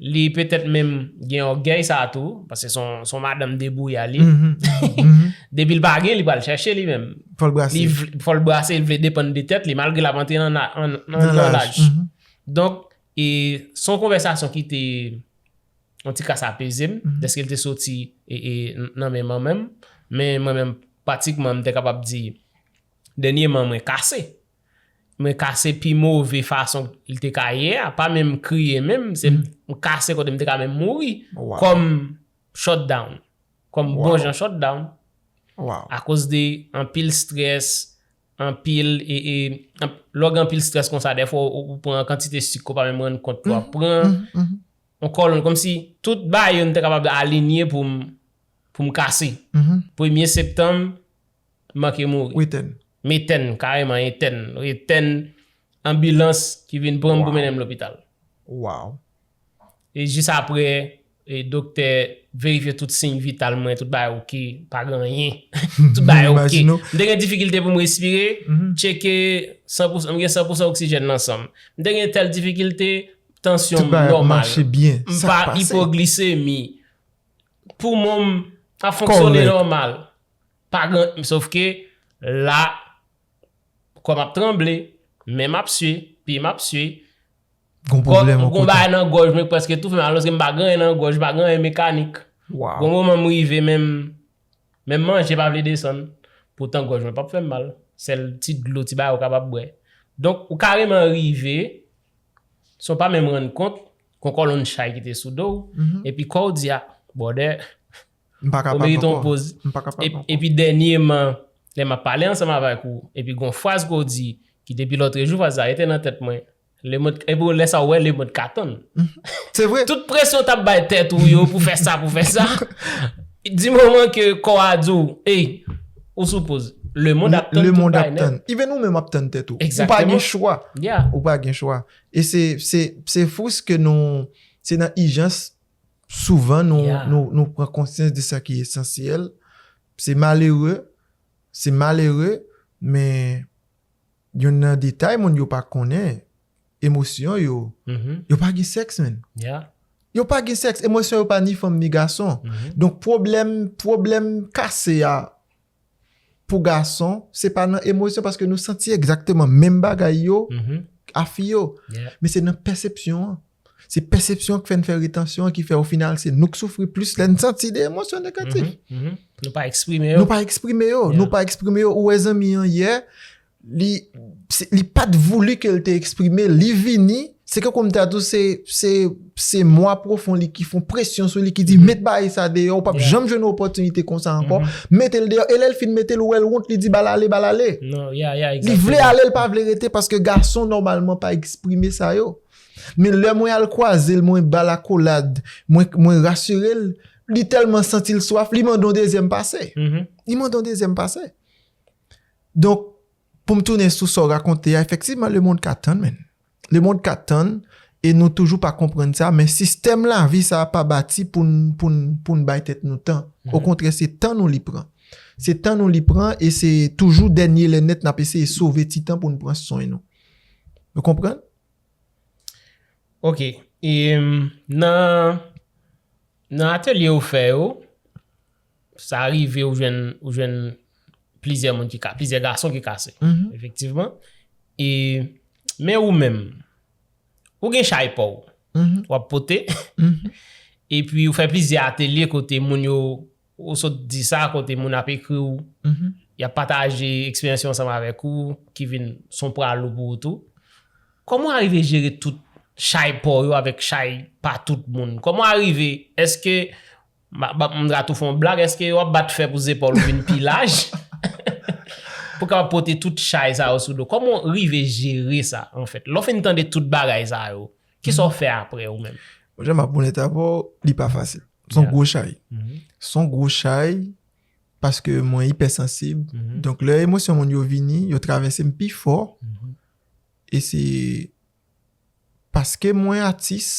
li petèt menm gen ògèy sa a tou, paske se yon, se yon madanm debouya li. Mhm, mhm. Depi l pa gen, li pral chèche li menm. Fò l brase. Li vle, fò l brase, li vle depann de tèt li, malgre l ap antre nan, nan, nan, nan laj. Mhm. Donk, e, se yon konvèsasyon ki te yon ti kras apeze m, dèske l te soti e, e, nan men manman m. Men mwen menm, pratikman, m te kapab di, dènyèman, mwen kase. Mwen kase pi move fason l te ka ye a, pa menm kriye menm, se m kase kote m te ka menm mouri. Kòm shutdown. Kòm bon jan shutdown. Akoz de anpil strès, anpil, e, e, anp-, lè w gen anpil strès konsa, dèfwa ou, ou pran kantite sik ke w pa menm rann kont ke w ap pran. Yon kòlonn, kòmsi tout bagay yo m te kapab alinye pou m, pou m kase. Premye septanm, m manke mouri. M etèn, kareman etèn. Etèn, anbilans ki vin pran m pou mennen m lopital. E jis apre, e doktè verifye tout siy vital mwen, tout bagay oke, pa gen anyen. Tout bagay oke. M te gen difikilte pou m respire, tcheke san pou san, m gen san pou san oksijèn nan san m. M te gen tèl difikilte, tansyon m nòmal. M pa ipoglisemi. Poumon m ap fonksyone nòmal. Pa gen, sof ke la, kò m ap tranble, men m ap swe, pye m ap swe. Gon pwoblèm yon kote. Gon bagay nan gòj mwen prèske toufe m, alòske m pa gen anyen nan gòj, pa gen anyen mekanik. Gon moman m rive menm, menm manje pa vle desann. Poutan gòj mwen p ap fè m mal. Sèl ti dlo, ti bagay ou kapab bwè. Donk, ou kareman rive, san w pa menm rann kont, gon kòlonn chay ki te sou do w, epi kò w di, a, bwòdè, ou merite yon poz. Epi dènyèman, lè m ap pale ansanm avèk ou, epi gon fraz ke w di, ki depi lòtrejou, fraz sa rete nan tèt mwen. Lemond, epi lè sa w wè, lemond ka tann. Se vre. Tout presyon w t ap bay tèt ou yo pou fè sa, pou fè sa, di moman ke kò a di w, ey, ou sou poz. Lemond ap tann tout bagay nèt. Even ou menm ap tann tèt ou. Ou pa gen chwa. Ou pa gen chwa. E se, se, se fris ke nou, se nan ijans, souvan nou, nou, nou pran konsyans de sa ki esansyèl. Se malere, se malere, men youn nan detay moun yo pa konnen, emosyon yo, yo pa gen sèks, menn. Yo pa gen sèks, emosyon yo pa ni fanm ni gason. Donk, pwoblèm, pwoblèm kase a, pou gason, se pa nan emosyon, paske nou santi egzakteman menm bagay yo a fi yo. Men se nan pèsepsyon an. Se pèsepsyon an k fè n fè retansyon an, ki fè, o final, se nou k soufri plis lè n santi de emosyon negatif. Nou pa eksprime yo. Nou pa eksprime yo. Nou pa eksprime yo. Ou wè zanmi an yè, li, se, li pa t voulu ke l te eksprime, li vini, se ke kòm ta di w, se, se, se mwa pwofon li ki fè yon presyon sou li, ki di, met bagay sa deyò, ou p ap janm jwenn yon opòtinite konsa ankò, mete l deyò, e lè l fin mete l, ou wè l wont, li di, ba l ale, ba l ale. Li vle ale, l pa vle rete, paske gason, nòmalman, pa eksprime sa yo. Men lè mwen al kwaze l, mwen ba l akolad, mwen, mwen rasire l, li tèlman santi l swaf, li mande yon dezyèm pase. Li mande yon dezyèm pase. Donk, pou m tounen sou sa w rakonte a, efektivman, lemonn ka tann, menn. Lemonn ka tann, e nou toujou pa konprann sa, men sistèm lavi sa a pa bati pou n, pou n, pou n bay tèt nou tan. Okontrè, se tan nou li pran. Se tan nou li pran, e se toujou dènye lè nèt n ap eseye sove ti tan pou n pran swen nou. Nou konprann? Ok. E, nan, nan atelye ou fè yo, sa rive ou jwenn, ou jwenn plizyè moun ki ka, plizyè gason ki kase. Efektivman. E, men ou menm, ou gen chay pa w. W ap pote. Epi ou fè plizyè atelye kote moun yo, ou sot di sa, kote moun ap ekri w, y ap pataje eksperyans yo ansanm avèk ou, ki vin son pwa lou pou ou tou. Kòman w arive jere tout chay pa w yo avèk chay pa tout moun? Kòman w arive, èske, m a, m a, m ta tou fè yon blag, èske w ap bat fè pou zepòl ou vin pi laj? Pou w kapab pote tout chay sa yo sou do. Kòman w rive jere sa, anfèt? Lè w fin tande tout bagay sa yo, kisa w fè apre ou menm? Bon, jan m ap onèt avè w, li pa fasil. Se yon gwo chay. Se yon gwo chay, paske mwen ipèsansib. Donk, lè emosyon moun yo vini, yo travèse m pi fò. E se paske mwen atis,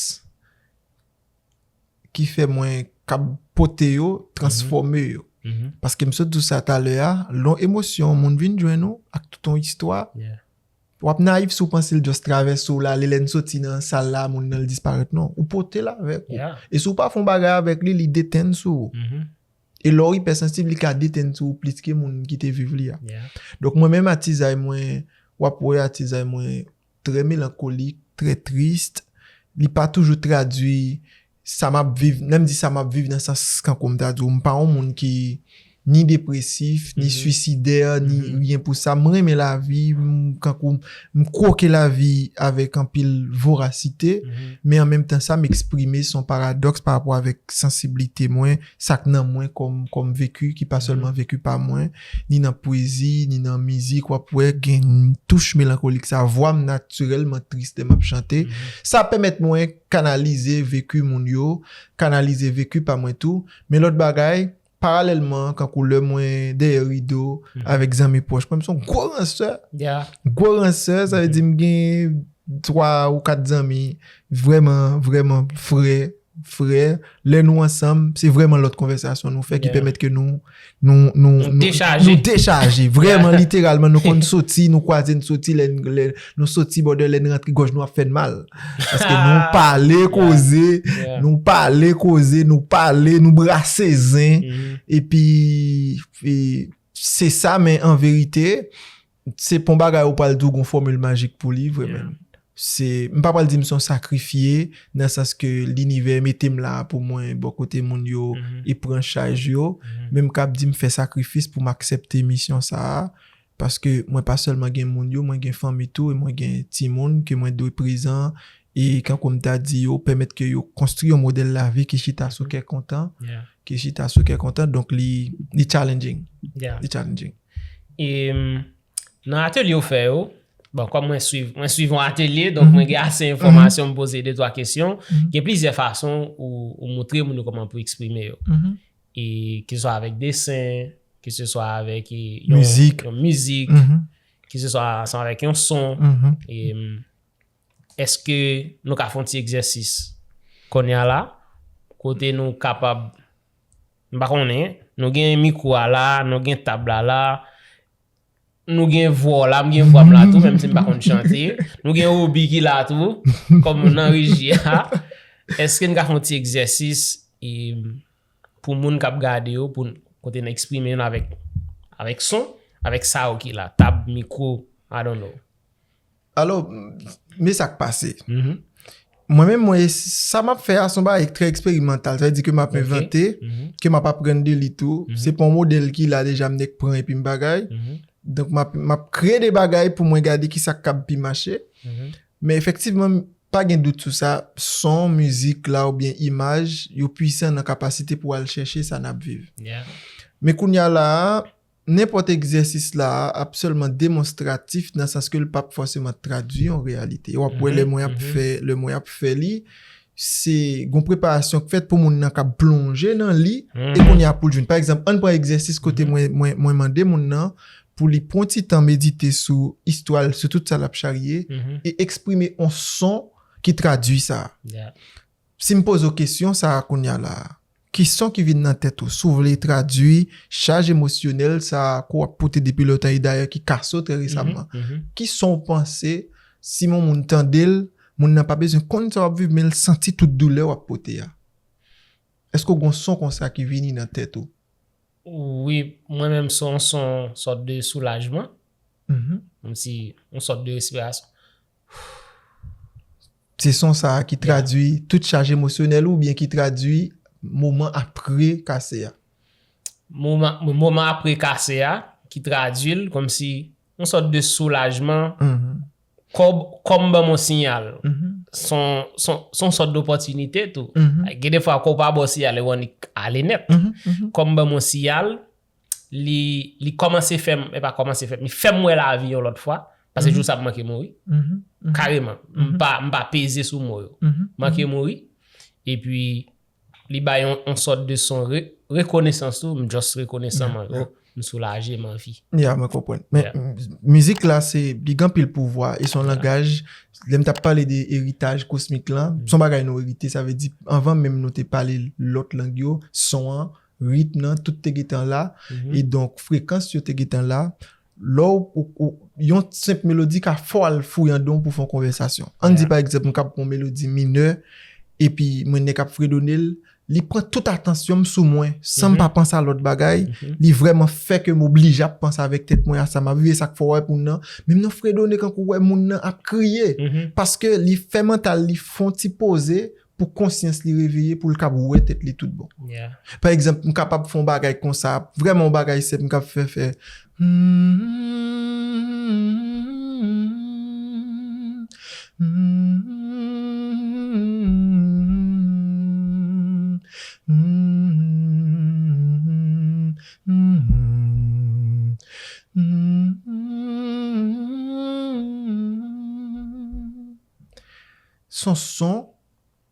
ki fè mwen kab pote yo, transfòme yo. Paske m sot di w sa talè a, lè yon emosyon, yon moun vin jwenn ou ak tout yon istwa, w ap nayif si w panse l just travèse w l ale, lè n soti nan sal la, moun nan l disparèt. Non, ou pote l avèk ou. E si w pa fè yon bagay avèk li, li detenn sou ou. E lè w ipèsansib, li ka detenn sou ou plis ke moun ki te viv li a. Donk mwen menm atizay mwen, w ap wè atizay mwen trè melankolik, trè tris. Li pa toujou tradui sa m ap viv, lè m di sa m ap viv nan sans kankou m ta di w, m pa yon moun ki ni depresif, ni swisidè, ni ryen pou sa. M renmen lavi, m, kankou m kwoke lavi avèk anpil vorasite, men an menm tan sa m eksprime se yon paradòks pa rapò avèk sansiblite mwen, sa k nan mwen kòm, kòm veki, ki pa sèlman veki pa mwen, ni nan pwezi, ni nan mizik, w ap wè gen touch melankolik sa, vwa m natirèlman tris lè m ap chante. Sa pèmèt mwen kanalize veki moun yo, kanalize veki pa mwen tou. Men lòt bagay, paralèlman, kankou lè mwen dèyè rido avèk zanmi pwòch mwen, m se yon gwo ransè. Gwo ransè, sa vle di m gen twa ou kat zanmi vrèman, vrèman frè, frè. Lè nou ansanm, se vrèman lòt konvèsasyon nou fè ki pèmèt ke nou, nou, nou, nou dechaje. Nou dechaje. Vrèman, literalman, nou konn soti, nou kwaze, n soti, lè, lè nou soti bòdè, lè n rantre, gòj nou ap fè n mal. Paske nou pale koze, nou pale koze, nou pale, nou brase zen. Epi, e, se sa, men an verite, se pa yon bagay ou pral di w gon fòmil majik pou li, vrèman. Se, m pa pral di m se yon sakrifye, nan sans ke linivè mete m la pou mwen bò kote moun yo e pran chaj yo, men m kab di m fè sakrifis pou m aksepte misyon sa a, paske mwen pa sèlman gen moun yo, mwen gen fanmi tou, e mwen gen timoun ke mwen dwe prezan, e kankou m ta di yo, pèmèt ke yo konstwi yon modèl lavi ki chita sou kè kontan, ki chita sou kè kontan, donk li, li challenging. Li challenging. E, nan atelye w fè yo, bon, kòm mwen swiv, mwen swiv yon atelye, donk mwen gen ase enfòmasyon m poze de twa kesyon. Gen plizyè fason ou, ou montre moun yo kòman pou eksprime yo. E ke se swa avèk desen, ke se swa avèk, e, yon, mizik, yon mizik, ke se swa ansanm avèk yon son. E, èske nou ka fè yon ti egzèsis kounye a la, kote nou kapab, m pa konnen, nou gen mikwo a la, nou gen tab la la, nou gen vwa w la, m gen vwa m la tou, menm si m pa konn chante. Nou gen Obi ki la tou, kòm nan reji a. Èske n ka fè yon ti egzèsis, e, pou moun k ap gade yo, pou n, kote n eksprime n avèk, avèk son, avèk sa yo ki la, tab, mikwo, I don't know. Alò, men sa k pase. Mwen menm, mwen, sa m ap fè a, se yon bagay trè eksperimantal. Sa vle di ke m ap envante, ke m ap aprann de li tou. Se pa yon modèl ki la deja, m nèk pran epi m bagay. Donk, m ap, m ap kreye de bagay pou mwen gade ki sa k kab pi mache. Men efektivman, pa gen dout sou sa, son, mizik la oubyen imaj, yo pwisan nan kapasite pou al chèche sa n ap viv. Men kounye a la a, nenpòt egzèsis la a ap sèlman demonstratif nan sans ke l p ap fòseman tradui yon reyalite. W ap wè lè mwen ap fè, lè mwen ap fè li, se gon preparasyon k fèt pou moun nan k ap plonje nan li, e kounye a pou l jwenn. Pa egzanp, ann pran egzèsis kote mwen, mwen, mwen mande moun nan pou li pran ti tan medite sou istwa l, sou tout sa l ap charye, e eksprime yon son ki tradui sa. Si m poze w kesyon sa a kounye a la a, ki son ki vin nan tèt ou? Si w vle tradui chaj emosyonèl sa a ke w ap pote depi lontan, e dayè ki kase w trè resaman, ki son w panse, si yon moun tande l, moun nan pa bezwen konn sa w ap viv, men l santi tout doulè w ap pote a? Èske w gen yon son konsa ki vini nan tèt ou? Wi, mwen menm, se yon, se yon sòt de soulajman. Kòmsi yon sòt de respirasyon. Se son sa a ki tradui tout chaj emosyonèl ou, oubyen ki tradui moman apre kase a? Moman, moman apre kase a, ki tradui l kòmsi yon sòt de soulajman. Kò, kò m ban m yon siyal. Se yon, se yon, se yon sòt dopòtinite tou. Gen de fwa, kò w pa ba w siyal, e w annik ale nèt. Kò m ban m yon siyal, li, li kòmanse fè m, e pa kòmanse fè m, li fè m wè lavi yon lòt fwa. Paske jou sa m manke mouri. Kareman. M pa, m pa peze sou mo yo. Manke mouri. Epi, li bay yon, yon sòt de son re-, rekonesans tou, m just rekonesan, man. m soulaje, m anvi. Ya, mwen konprann. Men mizik la, se, li gen anpil pouvwa e se yon langaj, lè m t ap pale de eritaj kosmik lan, se yon bagay nou erite, sa vle di, anvan menm nou te pale lòt lang yo, son an, ritm nan, tout te gentan la, e donk frekans yo te gentan la. Lè w, yon senp melodi ka fè w al fouye andan w pou fè yon konvèsasyon. Ann di, pa egzanp, m kab pran yon melodi minè, epi mwen nèk ap fredone l, li pran tout atansyon m sou mwen, san m pa panse a lòt bagay, li vrèman fè ke m oblije ap panse avèk tèt mwen a sa m ap viv, e sa k fè w wè moun nan, menm nan fredone kankou w wè moun nan ap kriye, paske li fè mantal li fè yon ti poze, pou konsyans li reveye, pou l kab wè tèt li tout bon. Pa egzanp, m kapab fè yon bagay konsa, vrèman yon bagay senp, m kab fè fè. Se yon son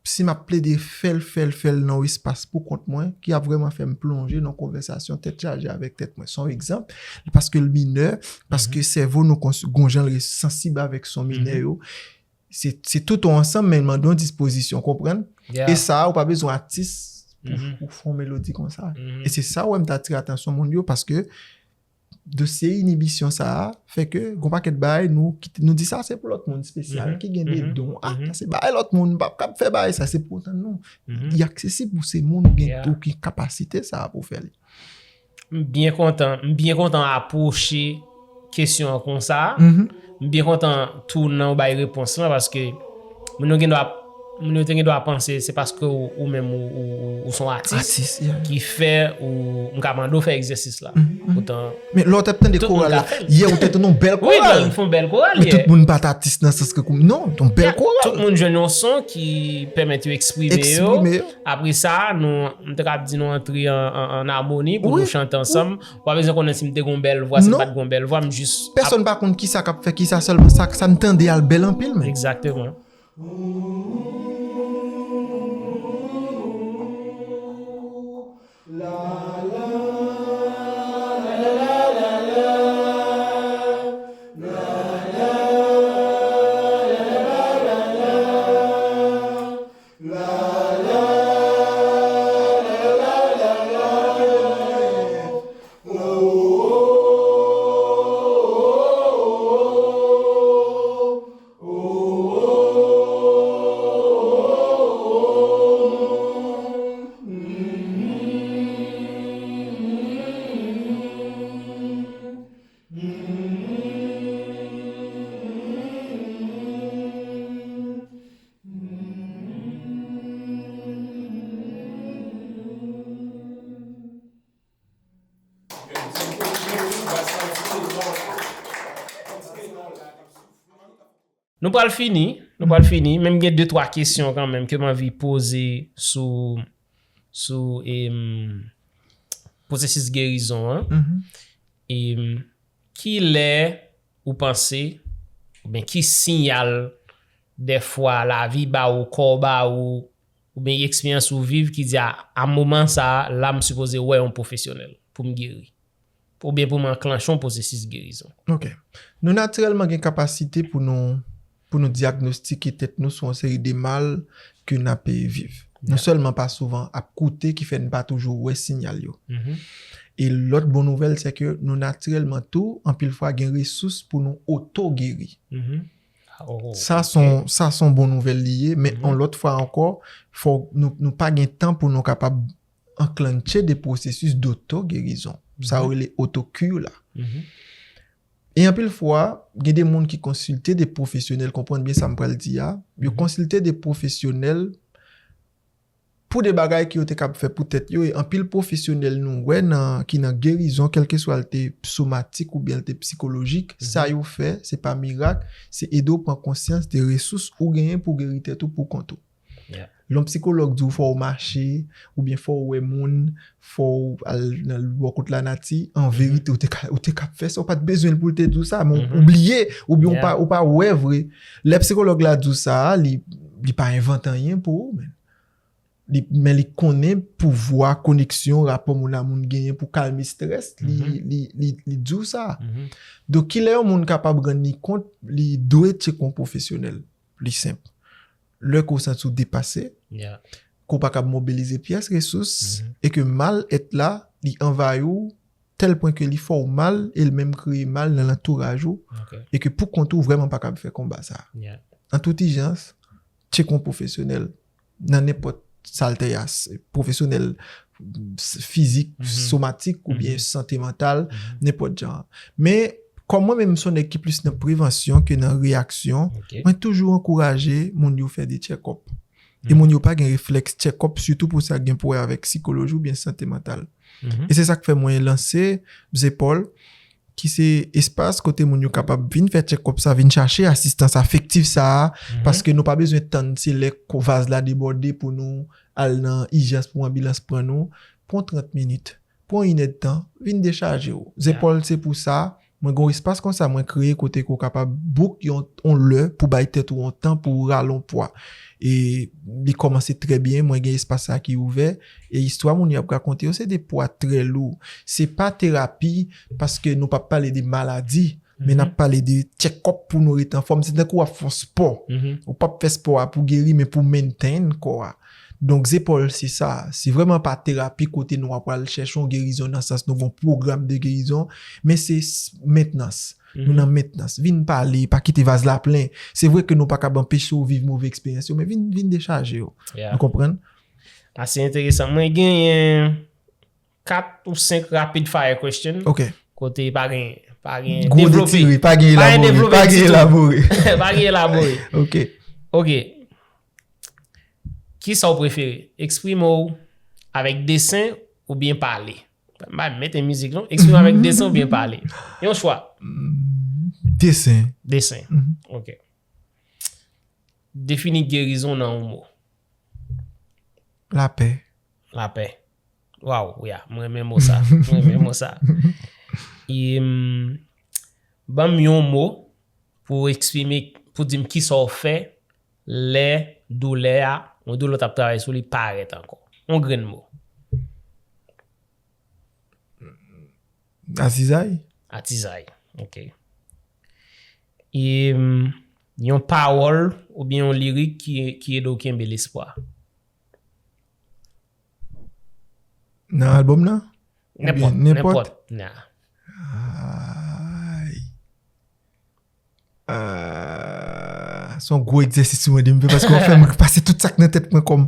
si m ap plede fè l, fè l, fè l nan yon espas pou kont mwen, ki ap vrèman fè m plonje nan yon konvèsasyon tèt chaje avèk tèt mwen. Se yon egzanp, paske l minè, paske sèvo nou gen yon jan l sansib avèk son minè yo. Se tout yon ansanm, men l mande yon dispozisyon, konprann? E sa a, ou pa bezwen atis pou fè yon melodi konsa. E se sa w wè m t atire atansyon moun yo, paske dosye inibisyon sa a fè ke gon pakèt bagay nou kite, nou di sa se pou lòt moun espesyal ki gen de don. Ah, sa se bagay lòt moun, m p ap kab fè bagay sa, se pou tande nou. Li aksesib pou se moun ou gen, ou gen kapasite sa a pou fè li. M byen kontan, m byen kontan apwoche kesyon an konsa. M byen kontan tou nan ou bay repons lan paske moun yo gen dwa moun yo te gen dwa panse se paske ou, ou menm ou, ou, ou, ou son atis ki fè ou m ka mande w fè egzèsis la. Poutan Men lè w t ap tande koral la, yè ou te tande yon bèl koral. Wi, fè yon bèl koral. Men tout moun pa t atis nan sans ke koum non, yon bèl koral. Tout moun jwenn yon son ki pèmèt yo eksprime yo. Apre sa, nou m te kab di nou antre an, an, an amoni pou nou chante ansanm. Ou pa bezwen konnen si m te gon bèl vwa, si m pa t gon bèl vwa, m jis. Pèsonn pa konn kisa k ap fè kisa sèlman sa, sa n tande a l bèl anpil menm. Egzakteman. Nou pral fini, nou pral fini, men m gen de twa kesyon kanmenm ke m anvi poze sou, sou em, pwosesis gerizon an. Em, ki lè ou panse, oubyen ki siyal dèfwa lavi ba ou, kò w ba ou, oubyen eksperyans ou viv ki di a, a moman sa a, la m sipoze wè yon pwofesyonèl pou m geri. Oubyen pou m anklanche yon pwosesis gerizon. Ok. Nou natirèlman gen kapasite pou nou pou nou dyagnostike tèt nou sou yon seri de mal ke n ape viv. Nou sèlman pa souvan ap koute ki fè n pa toujou wè siyal yo. E lòt bon nouvèl se ke nou natirèlman tou anpil fwa gen resous pou nou oto geri. Sa se yon bon nouvèl li ye, men yon lòt fwa ankò, fò nou pa gen tan pou nou kapab anklantche de pwosesis doto gerizon. Sa yo rele oto cure la. E anpil fwa, gen de moun ki konsilte de pwofesyonèl, konprann byen sa m pral di a, yo konsilte de pwofesyonèl pou de bagay ke yo te kab fè pou tèt yo, e anpil pwofesyonèl nou wè nan, ki nan gerizon, kèlkeswa l te somatik oubyen l te psikolojik, sa yo fè, se pa mirak, se ede w pran konsyans de resous ou genyen pou geri tèt ou pou kont ou. Lè yon psikològ di w fò w mache, oubyen fò w wè moun, fò w al nan bò kot lanati, an verite, ou te ka, ou te ka fè sa, ou pa t bezwen l pou l te di w sa, men ou bliye, oubyen ou pa, ou pa wè vre. Lè psikològ la di w sa a, li, li pa envante anyen pou ou, men. Li, men li konnen pouvwa koneksyon, rapò moun a moun genyen pou kalme strès, li, li, li, li di w sa. Donk, kilè yon moun kapab rann li kont, li dwe tcheke yon pwofesyonèl? Li senp. Lè ke w santi w depase, ke w pa kab mobilize pyès resous, e ke mal èt la, li anvayi w, tèl pwen ke li fè w mal, e l menm kreye mal nan lantouraj ou, e ke pou kont ou, ou vrèman pa kab fè konba sa. An tout ijans, tcheke yon pwofesyonèl nan nenpòt sa l te ye a, pwofesyonèl fizik, somatik, oubyen sante mantal, nenpòt jan. Men, kòm mwen menm, m se yon nèg ki plis nan prevansyon ke nan reyaksyon, mwen toujou ankouraje moun yo fè de tchèkòp. E moun yo pa gen reflèks tchèkòp, sitou pou sa gen pou wè avèk sikoloji oubyen sante mantal. E se sa k fè mwen lanse Zepòl, ki se espas kote moun yo kapab vin fè tchèkòp sa, vin chache asistans afektif sa a, paske nou pa bezwen tann se lè vaz la debòde pou nou al nan ijans pou anbilans pran nou. Pran trant minit, pran inèdtan, vin dechaje w. Zepòl se pou sa. Mwen gen yon espas konsa mwen kreye kote ke w kapab book yon, yon lè pou bay tèt ou yon tan pou w rale yon pwa. E li kòmanse trè byen, mwen gen espas sa ki ouvè. E istwa moun yo ap rakonte yo, se de pwa trè lou. Se pa terapi, paske nou p ap pale de maladi, men n ap pale de tchèkòp pou nou rete anfòm. Se tankou w ap fè yon spò. Ou p ap fè spò a pou geri, men pou maintain kò a. Donk, Zepòl, se sa. Se vrèman pa terapi kote nou ap al chèche yon gerizon nan sans nou gen yon pwogram de gerizon, men se mentnans. Nou nan mentnans. Vin pale, pa kite vaz la plen. Se vre ke nou pa kab anpeche w viv move eksperyans yo, men vin, vin dechaje yo. Nou konprann? Ase enteresan. Mwen genyen kat ou senk rapid fire question. Ok. Kote pa gen, pa gen gwo detire, pa gen elabore, pa gen elabore. Pa gen elabore. Ok. Ok. Kisa w prefere? Eksprime w avèk desen oubyen pale? M pa mete mizik non. Eksprime avèk desen oubyen pale? Yon chwa. Desen. Desen. Ok. Defini gerizon nan yon mo. Lapè. Lapè. Waw, ya, mwen renmen mo sa. Mwen renmen mo sa. E, mm, ban m yon mo pou eksprime, pou di m kisa w fè lè doulè a, yon doulè w t ap travay sou li, parèt ankò. Yon grenn mo. Atizay. Atizay. Ok. E, mm, yon pawòl oubyen yon lirik ki, ki ede w kenbe lespwa. Nan albòm nan? Nenpòt, nenpòt. Ay. Ah, se yon gwo egzèsis ou mande m fè paske w fè m pase tout sa k nan tèt mwen kòm,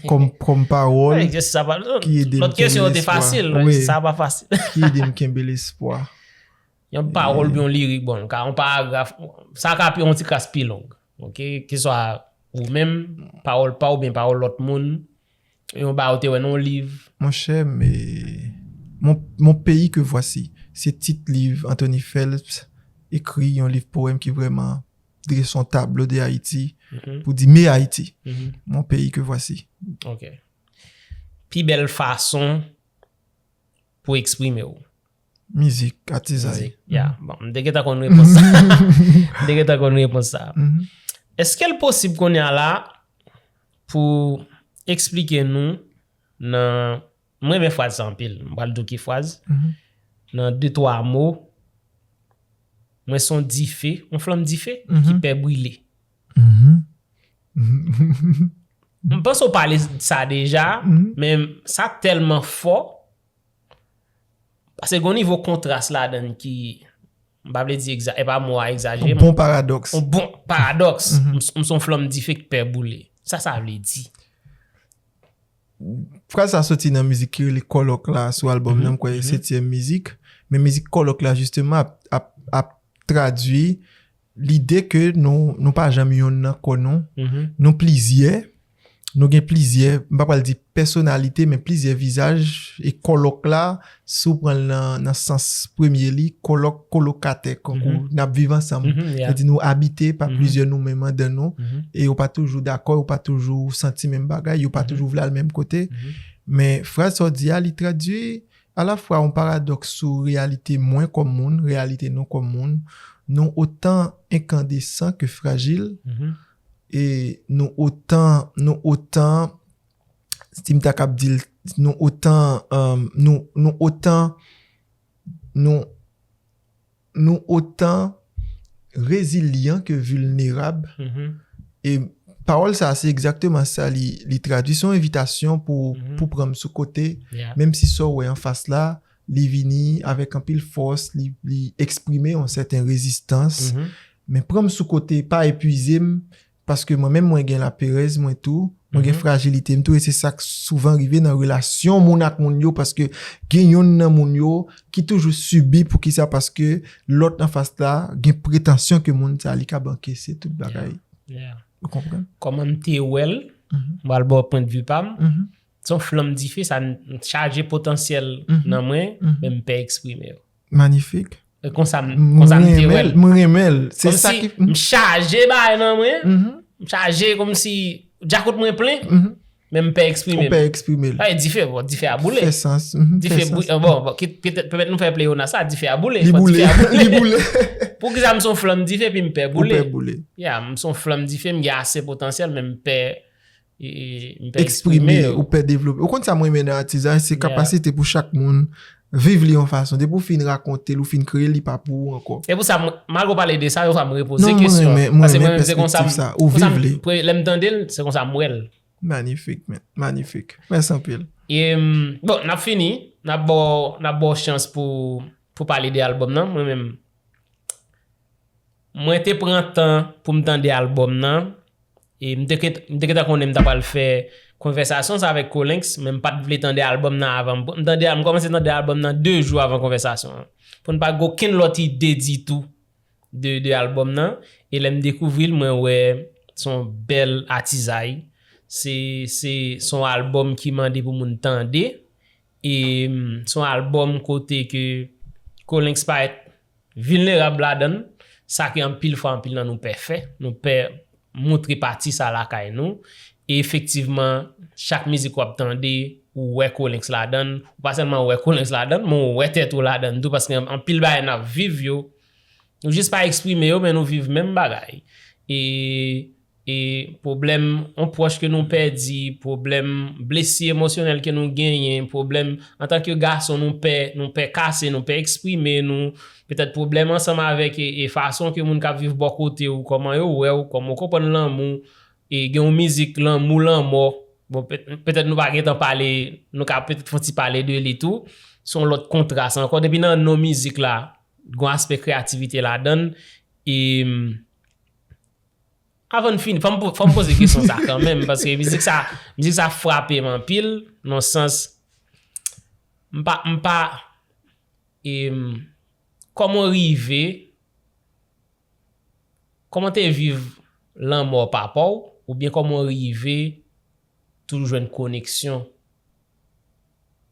kòm, kòm pawòl ki ede m kenbe lespwa. Lòt kesyon yo te fasil, men sa pa fasil. Ki ede m kenbe lespwa. Yon pawòl oubyen yon lirik, bon, ka, yon paragraf, sa ka pi, yon ti kras pi long. Ok, keswa ou menm, pawòl pa w oubyen pawòl lòt moun, yon bagay ou te wè nan yon liv. Monchè, men, mon, mon pays que voici, se tit liv Anthony Phelps ekri, yon liv powèm ki vrèman drese yon tablo de Ayiti, pou di, mais Ayiti, mon pays que voici. Ok. Pi bèl fason pou eksprime w. Mizik, atizay. Mizik, ya. Bon, m te gentan konn repons sa. M te gentan konn repons sa. Èske l posib kounye a la pou eksplike nou nan, mwen renmen fraz sa anpil, m pral di w ki fraz, nan de twa mo, mwen se yon dife, yon flanm dife ki pè brile. M panse w pale sa deja, men sa tèlman fò, paske gen yon nivo kontras ladan l ki, m pa vle di egza, e pa mo a egzajere. Yon bon paradòks. Yon bon paradòks. M, m se yon flanm dife k pè boule. Sa sa vle di? Fraz sa soti nan mizik ki rele Kòlòk la sou albòm nan, m kwè setyèm mizik. Men mizik Kòlòk la, jisteman, ap, ap, ap tradui lide ke nou, nou pa janm yonn nan kò nou. Nou plizyè. Nou gen plizyè, m pa pral di pèsonalite, men plizyè vizaj. E Kòlòk la, si w pran l nan, nan sans premye li, kòlòk, kolokatè, kankou n ap viv ansanm. Sa di nou abite pa plizyè nou menm anndan nou. E yo pa toujou dakò, yo pa toujou santi menm bagay, yo pa toujou vle al menm kote. Men fraz sa w di a, li tradui alafwa yon paradòks sou reyalite mwen kòm moun, reyalite nou kòm moun. Nou otan enkandesan ke frajil, e nou otan, nou otan si m ta kab di l, nou otan, um, nou, nou otan, nou, nou otan rezilyan ke vilnerab. E pawòl sa, se egzakteman sa li, li tradui. Se yon envitasyon pou, pou pran m sou kote, menm si sa w wè anfas la, li vini avèk anpil fòs, li, li eksprime yon sèten rezistans. Men pran m sou kote, pa epuize m, paske mwen menm, mwen gen laperèz, mwen tou, mwen gen frajilite m tou, e se sa k souvan rive nan relasyon moun ak moun yo, paske gen youn nan moun yo ki toujou sibi. Poukisa? Paske lòt anfas la gen pretansyon ke moun sa li kab ankese tout bagay. Ou konprann? Kòman m te wè l, m pral ba w pwennvi pa m. Se yon flanm dife, sa n-, chaje potansyèl nan mwen, men m pè eksprime yo. Manifik. E konsa m, konsa m te wè l. M renmen l. Se sa ki m chaje bagay nan mwen. M chaje kòmsi djakout mwen plen, men m pè eksprime l. Ou pè eksprime l. Sa e dife, bon, dife a boule. Fè sans. Dife, bon, bon, petèt, petèt nou fè pleyona sa, dife a boule. Li boule. Li boule. Poukisa m se yon flanm dife epi m pè boule? Ou pè boule. Ya, m se yon flanm dife, m gen ase potansyèl, men m pè e, e, m pè eksprime yo. Ou pè devlope. Ou konn sa mwen renmen nan atizay, se kapasite pou chak moun viv li yon fason. Depi w fin rakonte l, ou fin kreye l, li pa pou ou ankò. E pou sa, m, malgre w pale de sa, yon fwa m repoze kesyon. Paske mwen menm, se konsa m, konsa m, lè m tande l, se konsa m wè l. Manifik, men. Manifik. Mèsi anpil. E, m, bon, n ap fini. N ap ba w, n ap ba w chans pou, pou pale de albòm nan. Mwen menm, mwen te pran tan pou m tande albòm nan. E m te ket-, m te gentan konnen m ta pral fè konvèsasyon sa avèk Colinx, men m pa t vle tande albòm nan avan. M, m tande, m kòmanse tande albòm nan de jou avan konvèsasyon an. Pou n pa gen okenn lòt ide ditou de, de albòm nan. E lè m dekouvri l, mwen wè se yon bèl atizay. Se, se, se yon albòm ki mande pou moun tande. E, mm, se yon albòm kote ke Colinx parèt vilnerab ladan l, sa ke anpil fwa, anpil nan nou pè fè, nou pè moutre pati sa lakay nou. E efektivman, chak mizik w ap tande, ou wè Colinx ladan l, ou pa sèlman wè Colinx ladan l, men ou wè tèt ou ladan l tou, paske an-, anpil bagay n ap viv yo, nou jis pa eksprime yo, men nou viv menm bagay. E e pwoblèm yon pwòch ke nou pèdi, pwoblèm blesi emosyonèl ke nou genyen, pwoblèm antanke gason nou pè, nou pè kase, nou pè eksprime nou, petèt pwoblèm ansanm avèk e, e fason ke moun k ap viv bò kote w, kòman yo wè w, kòman w konprann lanmou, e gen yon mizik lanmou, lanmò, bon, pet-, petèt nou pa gentan pale, nou ka petèt fè yon ti pale de li tou, se yon lòt kontras ankò, depi nan non mizik la, gen yon aspè kreyativite ladan l, e, Avan n fini, fò m po-, fò m poze kesyon sa kanmenm, paske mizik sa, mizik sa frape m anpil, nan sans, m pa, m pa, e, kòman w rive, kòman w te viv lanmò papa w, oubyen kòman w rive toujou jwenn koneksyon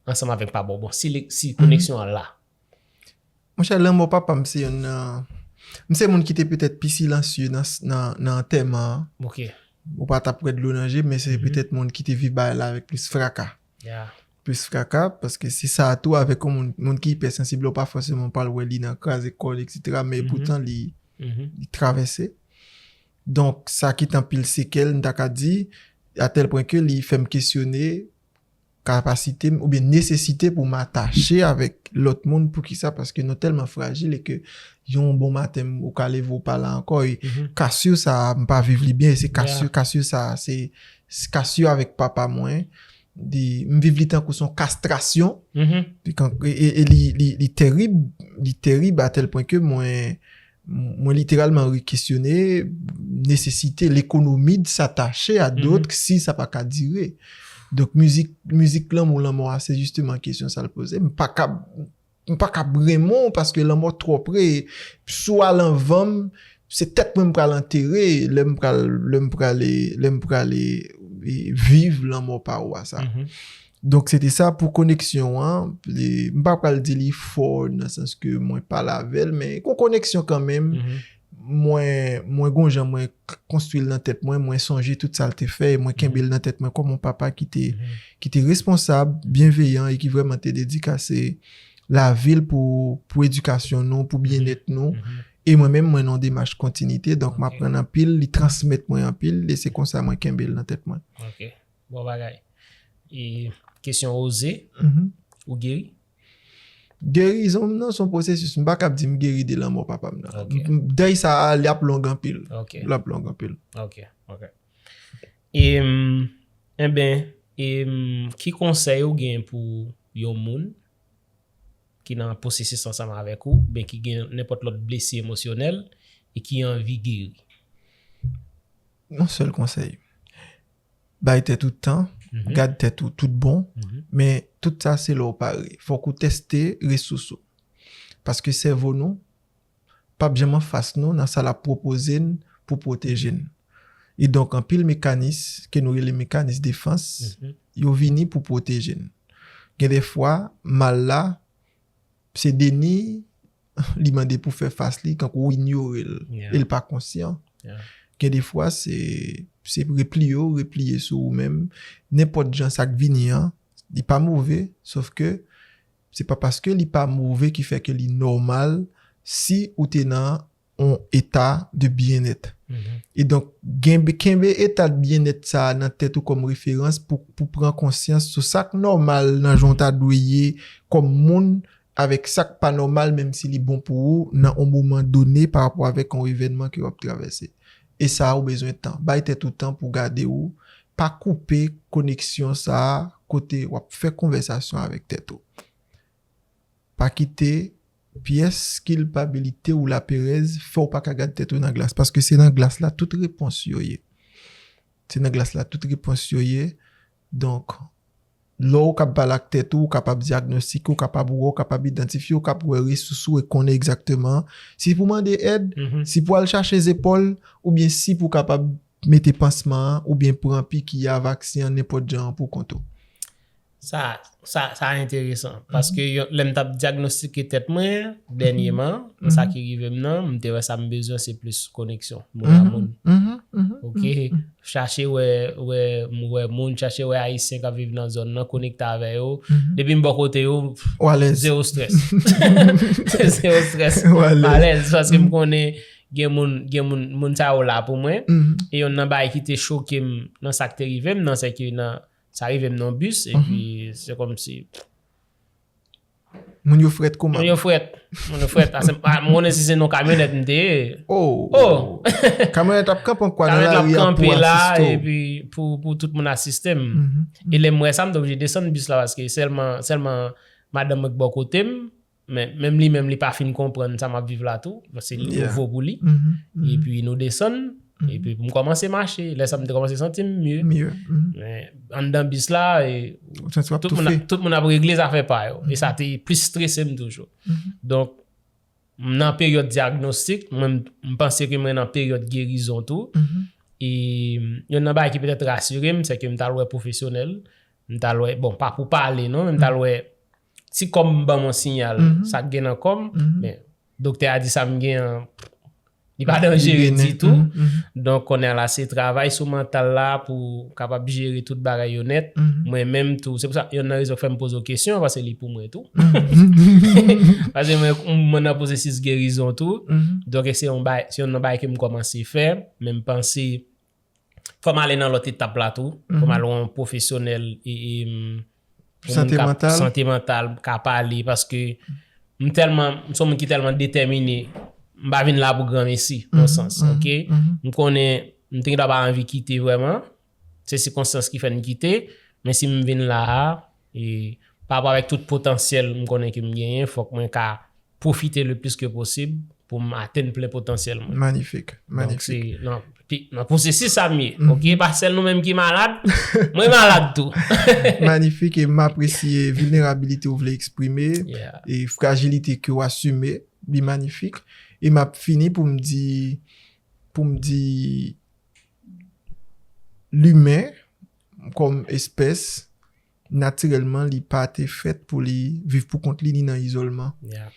ansanm avèk papa w? Bon, si, si koneksyon an la. Monchè, lanmò papa m se yonn nan, m se moun ki te petèt pi silansye nan, nan, nan antèman an. Ou pa t ap wè dlo nan je m, men se petèt moun ki te viv bagay la avèk plis fraka. Plis fraka, paske se sa tou avèk yon moun, moun ki ipèsansib la, ou pa fòseman pral wè li nan kraze kò l, etsetera, men epoutan li, li travèse. Donk, sa kite anpil sekèl, m ta ka di, atèl pwen ke li fè m kesyone kapasite m oubyen nesesite pou m atache avèk lòt moun. Poukisa? Paske nou tèlman frajil e ke yon bon maten, ou ka leve, ou pa la ankò. E kasyo sa a, m pa viv li byen. E se kasyo, kasyo sa a, se, se kasyo avèk papa mwen. Di, m viv li tankou se yon kastrasyon. E, e, e li, li, li terib, li terib atèl pwen ke mwen, mwen literalman rekesyone nesesite, l'économie de s'attacher à d'autres si sa pa ka dire. Donk, mizik, mizik lanmou, lanmò a, se jisteman kesyon sa l poze. M pa ka, m pa ka renmen w paske lanmò twò pre. Si w al anvan m, se tèt mwen m pral antere lè m pral, lè m prale, lè m prale, e, viv lanmò pa ou a sa. Donk, se te sa pou koneksyon an. E, m pa pral di li fò nan sans ke mwen pale avè l, men gon koneksyon kanmenm. Mwen, mwen gon jan mwen k-, konstwi l nan tèt mwen, mwen sonje tout sa l te fè, e mwen kenbe l nan tèt mwen kòm yon papa ki te, ki te responsab, byenveyan e ki vrèman te dedikase lavi l pou, pou edikasyon nou, pou byennèt nou. E mwen menm, mwen nan yon demach kontinite, donk m aprann anpil, li transmèt mwen anpil, e se konsa mwen kenbe l nan tèt mwen. Ok. Bon bagay. e, kesyon oze, Mhm. ou geri? Gerizon m nan se yon pwosesis. M pa kab di m geri de lanmò papa m nan. Ok. M- Dèy sa a, l ap long anpil. Ok. L ap long anpil. Ok, ok. E, mm, enben, e, mm, ki konsèy ou gen pou yon moun ki nan pwosesis ansanm avèk ou, ben ki gen nenpòt lòt blesi emosyonèl e ki anvi geri? Yon sèl konsèy. Bay tèt ou tan, Mhm. gad tèt ou tout bon, Mhm. men tout sa se lè w pare. Fòk ou tèste resous ou. Paske sèvo nou p ap janm anfas nou nan sa l ap pwopoze n pou pwoteje n. E donk, anpil mekanis ke nou rele mekanis defans, Mhm. yo vini pou pwoteje n. Gen de fwa, mal la, se deni li mande pou fè fas li, kankou w inyore l, Yeah. e l pa konsyan. Yeah. Gen de fwa, se se repli yo, repliye sou ou menm. Nenpòt jan sa k vini an, li pa move, sòf ke se pa paske li pa move ki fè ke li nòmal si ou te nan yon eta de byennèt. Mhm. E donk, genbe, kenbe eta de byennèt sa a nan tèt ou kòm referans pou, pou pran konsyans sou sa k nòmal nan jan w ta dwe ye kòm moun, avèk sa k pa nòmal, menm si li bon pou ou nan yon moman done pa rapò avèk yon evènman ke w ap travèse. E sa a, ou bezwen tan. Bay tèt ou tan pou gade ou. Pa koupe koneksyon sa a kote w ap fè konvèsasyon avèk tèt ou. Pa kite pyès kilpabilite ou laperèz fè w pa ka gad tèt ou nan glas. Paske se nan glas la tout repons yo ye. Se nan glas la tout repons yo ye. Donk, lè w kab pale ak tèt ou, ou kapab dyagnostike, ou kapab wè, ou kapab idantifye, ou kab wè resous ou e konnen egzakteman si pou mande èd, Mhm. si pou al chache zepòl, oubyen si pou kapab mete pansman an, oubyen pran piki a, vaksen an, nenpòt jan an pou kont ou. Sa, sa, sa enteresan. Paske yo- lè m t ap dyagnostike tèt mwen, dènyèman, nan sa ki rive m nan, m te wè sa m bezwen, se plis koneksyon, moun a moun. Mhm, mhm, Ok? Chache wè, wè, m wè moun, chache wè Ayisyen k ap viv nan zòn nan, konekte avè yo. mhm. Depi m bò kote yo, Ou alèz. Zewo strès. Zewo strès. Ou alèz. Alèz, paske m konnen gen moun, gen moun, moun sa yo la pou mwen. Mhm. E yon nan bagay ki te choke m nan sa k te rive m nan, se ke nan, sa rive m nan bis, epi se kòmsi Moun yo frèt kòman? Moun yo frèt. Moun yo frèt. Ase, ah, m konnen si se nan kamyonèt m te ye. Oh! Oh! Kamyonèt ap kanpe an kwa nan Kamyonèt la lari a pou kanpe la, asiste w. Epi pou, pou tout moun asiste m. Mhm. E lè m wè sa, m te oblije desann bis la, paske sèlman, sèlman madanm mwen k bò kote m, men menm li menm, li pa fin konprann sa m ap viv la tou, paske li Yeah. nouvo pou li. Mhm, mhm. Epi nou desann, Mhm. epi pou m kòmanse mache, lè sa m te kòmanse santi m mye. Mye. Mhm. Men anndan bis la, e, Ou santi w ap tout moun, toufe. ap- tout moun ap regle zafè pa yo. E sa te plis strese m toujou. Mhm. Donk, m nan peryòd dyagnostik, mwen, m- m panse ke mwen nan peryòd gerizon tou. Mhm. E, mm, youn nan bagay ki petèt rasire m, se ke m t al wè pwofesyonèl. M t al wè, bon, pa pou pale, non, men m t al wè ti kò m ban m yon siyal, Mhm. sa k gen nan kò m. Mhm. Men, doktè a di sa m gen an, li pa danjere Li benen. ditou. Mhm, mhm. Donk, kounye a la, se travay sou mantal la pou kapab jere tout bagay yo nèt. Mhm. Mwen menm tou. Se pou sa, youn nan rezon k fè m poze w kesyon, paske li pou mwen tou. Mhm. Paske mwen, mwen nan pwosesis gerizon tou. Mhm. Donk, se yon bay, se youn nan bagay ke m kòmanse fè, men m panse, fò m ale nan lòt etap la tou. Fò m Mhm. al wè yon pwofesyonèl e, e, m, Pou sante moun k ap- mantal? Sante mantal, ka pale, paske m tèlman, m se yon moun ki tèlman detèmine, m pa vin la pou granmesi, nan Mhm, sans, mhm, ok? mhm. M konnen, m te gen dwa pa anvi kite vrèman, se sikonstans ki fè n kite, men si m vin la a, e pa rapò avèk tout potansyèl m konnen ke m genyen, fòk mwen ka pwofite le plis ke posib pou m atenn plen potansyèl mwen. Manifik, Donk, manifik. se nan, pi- nan pwosesis sa m ye, Mhm. ok? Pa sèl nou menm ki malad, mwen malad tou. Manifik, e m apresye vilnerabilite ou vle eksprime, Yeah. e frajilite ke w asime, li manifik. E m ap fini pou m di, pou m di, limen, kòm espès, natirèlman, li pa te fèt pou li viv pou kont li ni nan izolman. Yeah.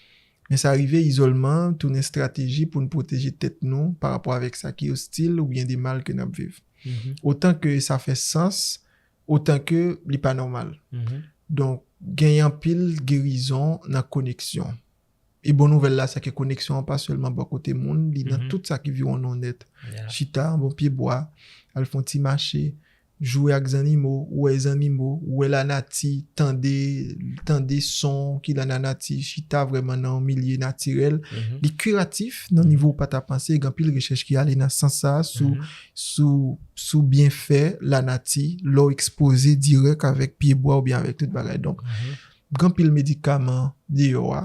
Men sa rive, izolman an tounen estrateji pou n pwoteje tèt nou pa rapò avèk sa ki ostil oubyen de mal ke n ap viv. Mhm. Otan ke sa fè sans, otan ke li pa nòmal. Mhm. Donk, gen anpil gerizon nan koneksyon. E bon nouvèl la, se ke koneksyon an pa sèlman bò kote moun, li nan Mhm. tout sa ki viwonn ou nèt. Yeah. Chita anba yon pye bwa, al fè yon ti mache, jwe ak zannimo, ou wè zannimo, ou wè lanati, tande, tande son ki nan lanati, chita vrèman nan yon milye natirèl. Li kiratif nan nivo ou pa ta panse, gen anpil rechèch ki ale nan sans sa a sou, sou, sou byenfè lanati, lè w ekspoze dirèk avèk pyebwa oubyen avèk tout bagay. Donk, gen anpil medikaman deyò a,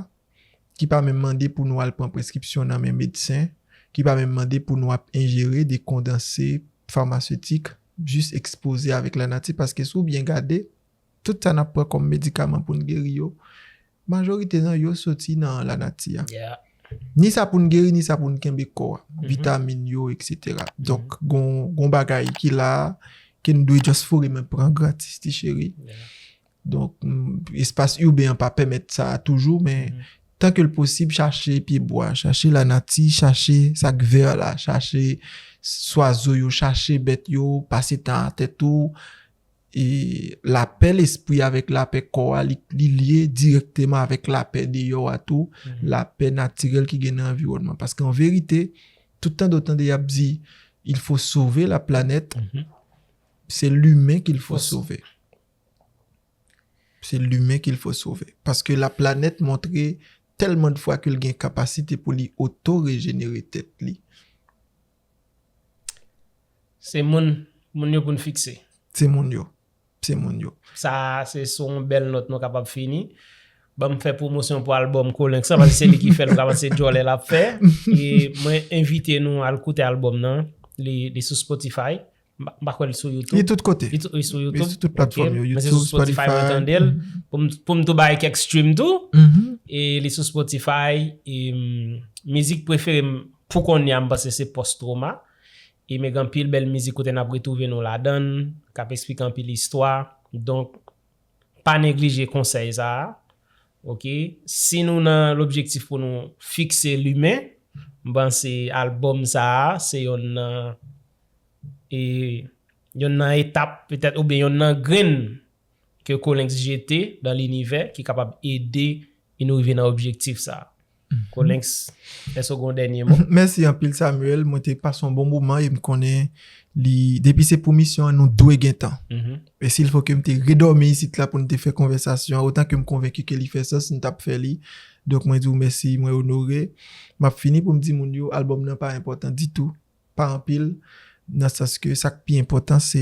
ki pa menm mande pou nou al pran preskripsyon nan men medsen, ki pa menm mande pou nou ap enjere de kondanse famasetik, jis ekspoze avèk lanati, paske si w byen gade, tout sa n ap pran kòm medikaman pou n geri yo, majorite nan yo soti nan lanati a. Ni sa pou n geri, ni sa pou n kenbe kò a. Vitamin yo, et cetera. Donk, gon, gon bagay ki la, ke n dwe just foure men pran gratis, ti cheri. Donk, espas iben an pa pèmèt sa toujou, men tan ke l posib, chache pyebwa, chache lanati, chache sa k vè la, chache swazo yo, chache bèt yo, pase tan atè tou. E lapè lespri avèk lapè kò a, li, li lye dirèkteman avèk lapè deyò a tou, lapè natirèl ki gen nan anviwònman. Paske an verite, tout tan dotan de y ap di, il faut sauver la planète, c'est l'humain qu'il faut sauver. C'est l'humain qu'il faut sauver. Paske la planète montre tèlman de fwa ke l gen kapasite pou li oto-rejenere tèt li. Se moun, moun yo pou n fikse. Se moun yo. Se moun yo. Sa, se sou yon bèl nòt nou kapab fini. Ban m fè pwomosyon pou albòm Colinx lan, paske se li ki fè l, m ka panse djòlè l ap fè. E mwen envite nou al koute albòm nan. Li, li sou Spotify. M pa kwè l sou YouTube. Li tout kote. Li, tou, li sou YouTube. Li sou tout platfòm yo. YouTube, Spotify, mwen tande l. Pou m, pou m tou bay kèk stream tou. E li sou Spotify. E mizik prefere m pou kounye a, m panse se Post Trauma. E men gen anpil bèl mizik kote n ap retwouve nou ladann, k ap eksplike anpil istwa. Donk, pa neglije konsèy sa a. Oke? Si nou nan lobjektif pou nou fikse limen, m panse albòm sa a, se yonn nan, e, yonn nan etap, petèt, oubyen yonn nan grenn ke Colinx jete dan linivè ki kapab ede e nou rive nan objektif sa a. Colinx, èske w gen yon dènye mo? Mèsi anpil, Samuel. Mwen te pase yon bon moman e m konnen li, depi se pou misyon an, nou dwe gen tan. E si l fò ke m te redòmi isit la pou n te fè konvèsasyon an, otan ke m konvenki ke li fè sans, nou t ap fè li. Donk, mwen di w mèsi, mwen onore. M ap fini pou m di moun yo, albòm nan pa enpòtan ditou. Pa anpil, nan sans ke sa k pi enpòtan, se,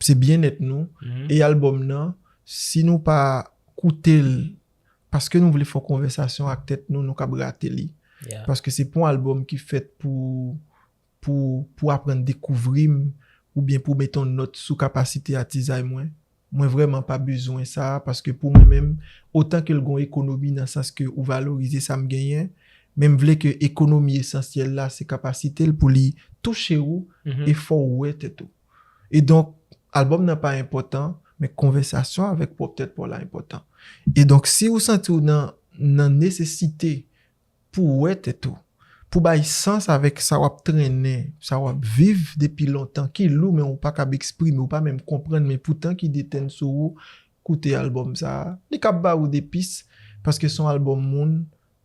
se byennèt nou. E albòm nan, si nou pa koute l, paske nou vle fè yon konvèsasyon ak tèt nou, nou kab rate li. Paske se pa yon albòm ki fèt pou, pou, pou aprann dekouvri m, oubyen pou mete yon nòt sou kapasite atizay mwen. Mwen vrèman pa bezwen sa, paske pou mwen menm, otan ke l gon ekonomi nan sans ke ou valorize sa m genyen, men m vle ke ekonomi esansyèl la, se kapasite l pou li touche ou e fè w wè tèt ou. E donk, albòm nan pa enpòtan, men konvèsasyon avèk pwòp tèt pa w la enpòtan. E donk, si ou santi w nan, nan nesesite pou w wè tèt ou, pou bay sans avèk sa w ap trennen, sa w ap viv depi lontan, ki lou, men ou pa kab eksprime, ou pa menm konprann, men poutan ki detenn sou ou, koute albòm sa a. Li kab ba ou de pis, paske se yon albòm moun,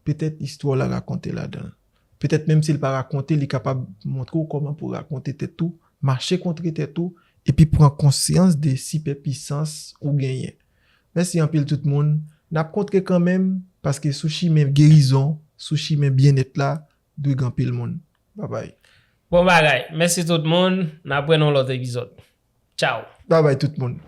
petèt istwa w la rakonte ladan l. Petèt menm si l pa rakonte, li kapab montre w kòman pou w rakonte tèt ou, mache kontre tèt ou, epi pran konsyans de sipèpisans ou genyen. Mèsi anpil tout moun. N ap kontre kanmenm, paske sou chimen gerizon, sou chimen byennèt la, dwe gen anpil moun. Babay. Bon bagay. Mèsi tout moun. N ap wè nan yon lòt epizòd. Tchaw. Babay tout moun.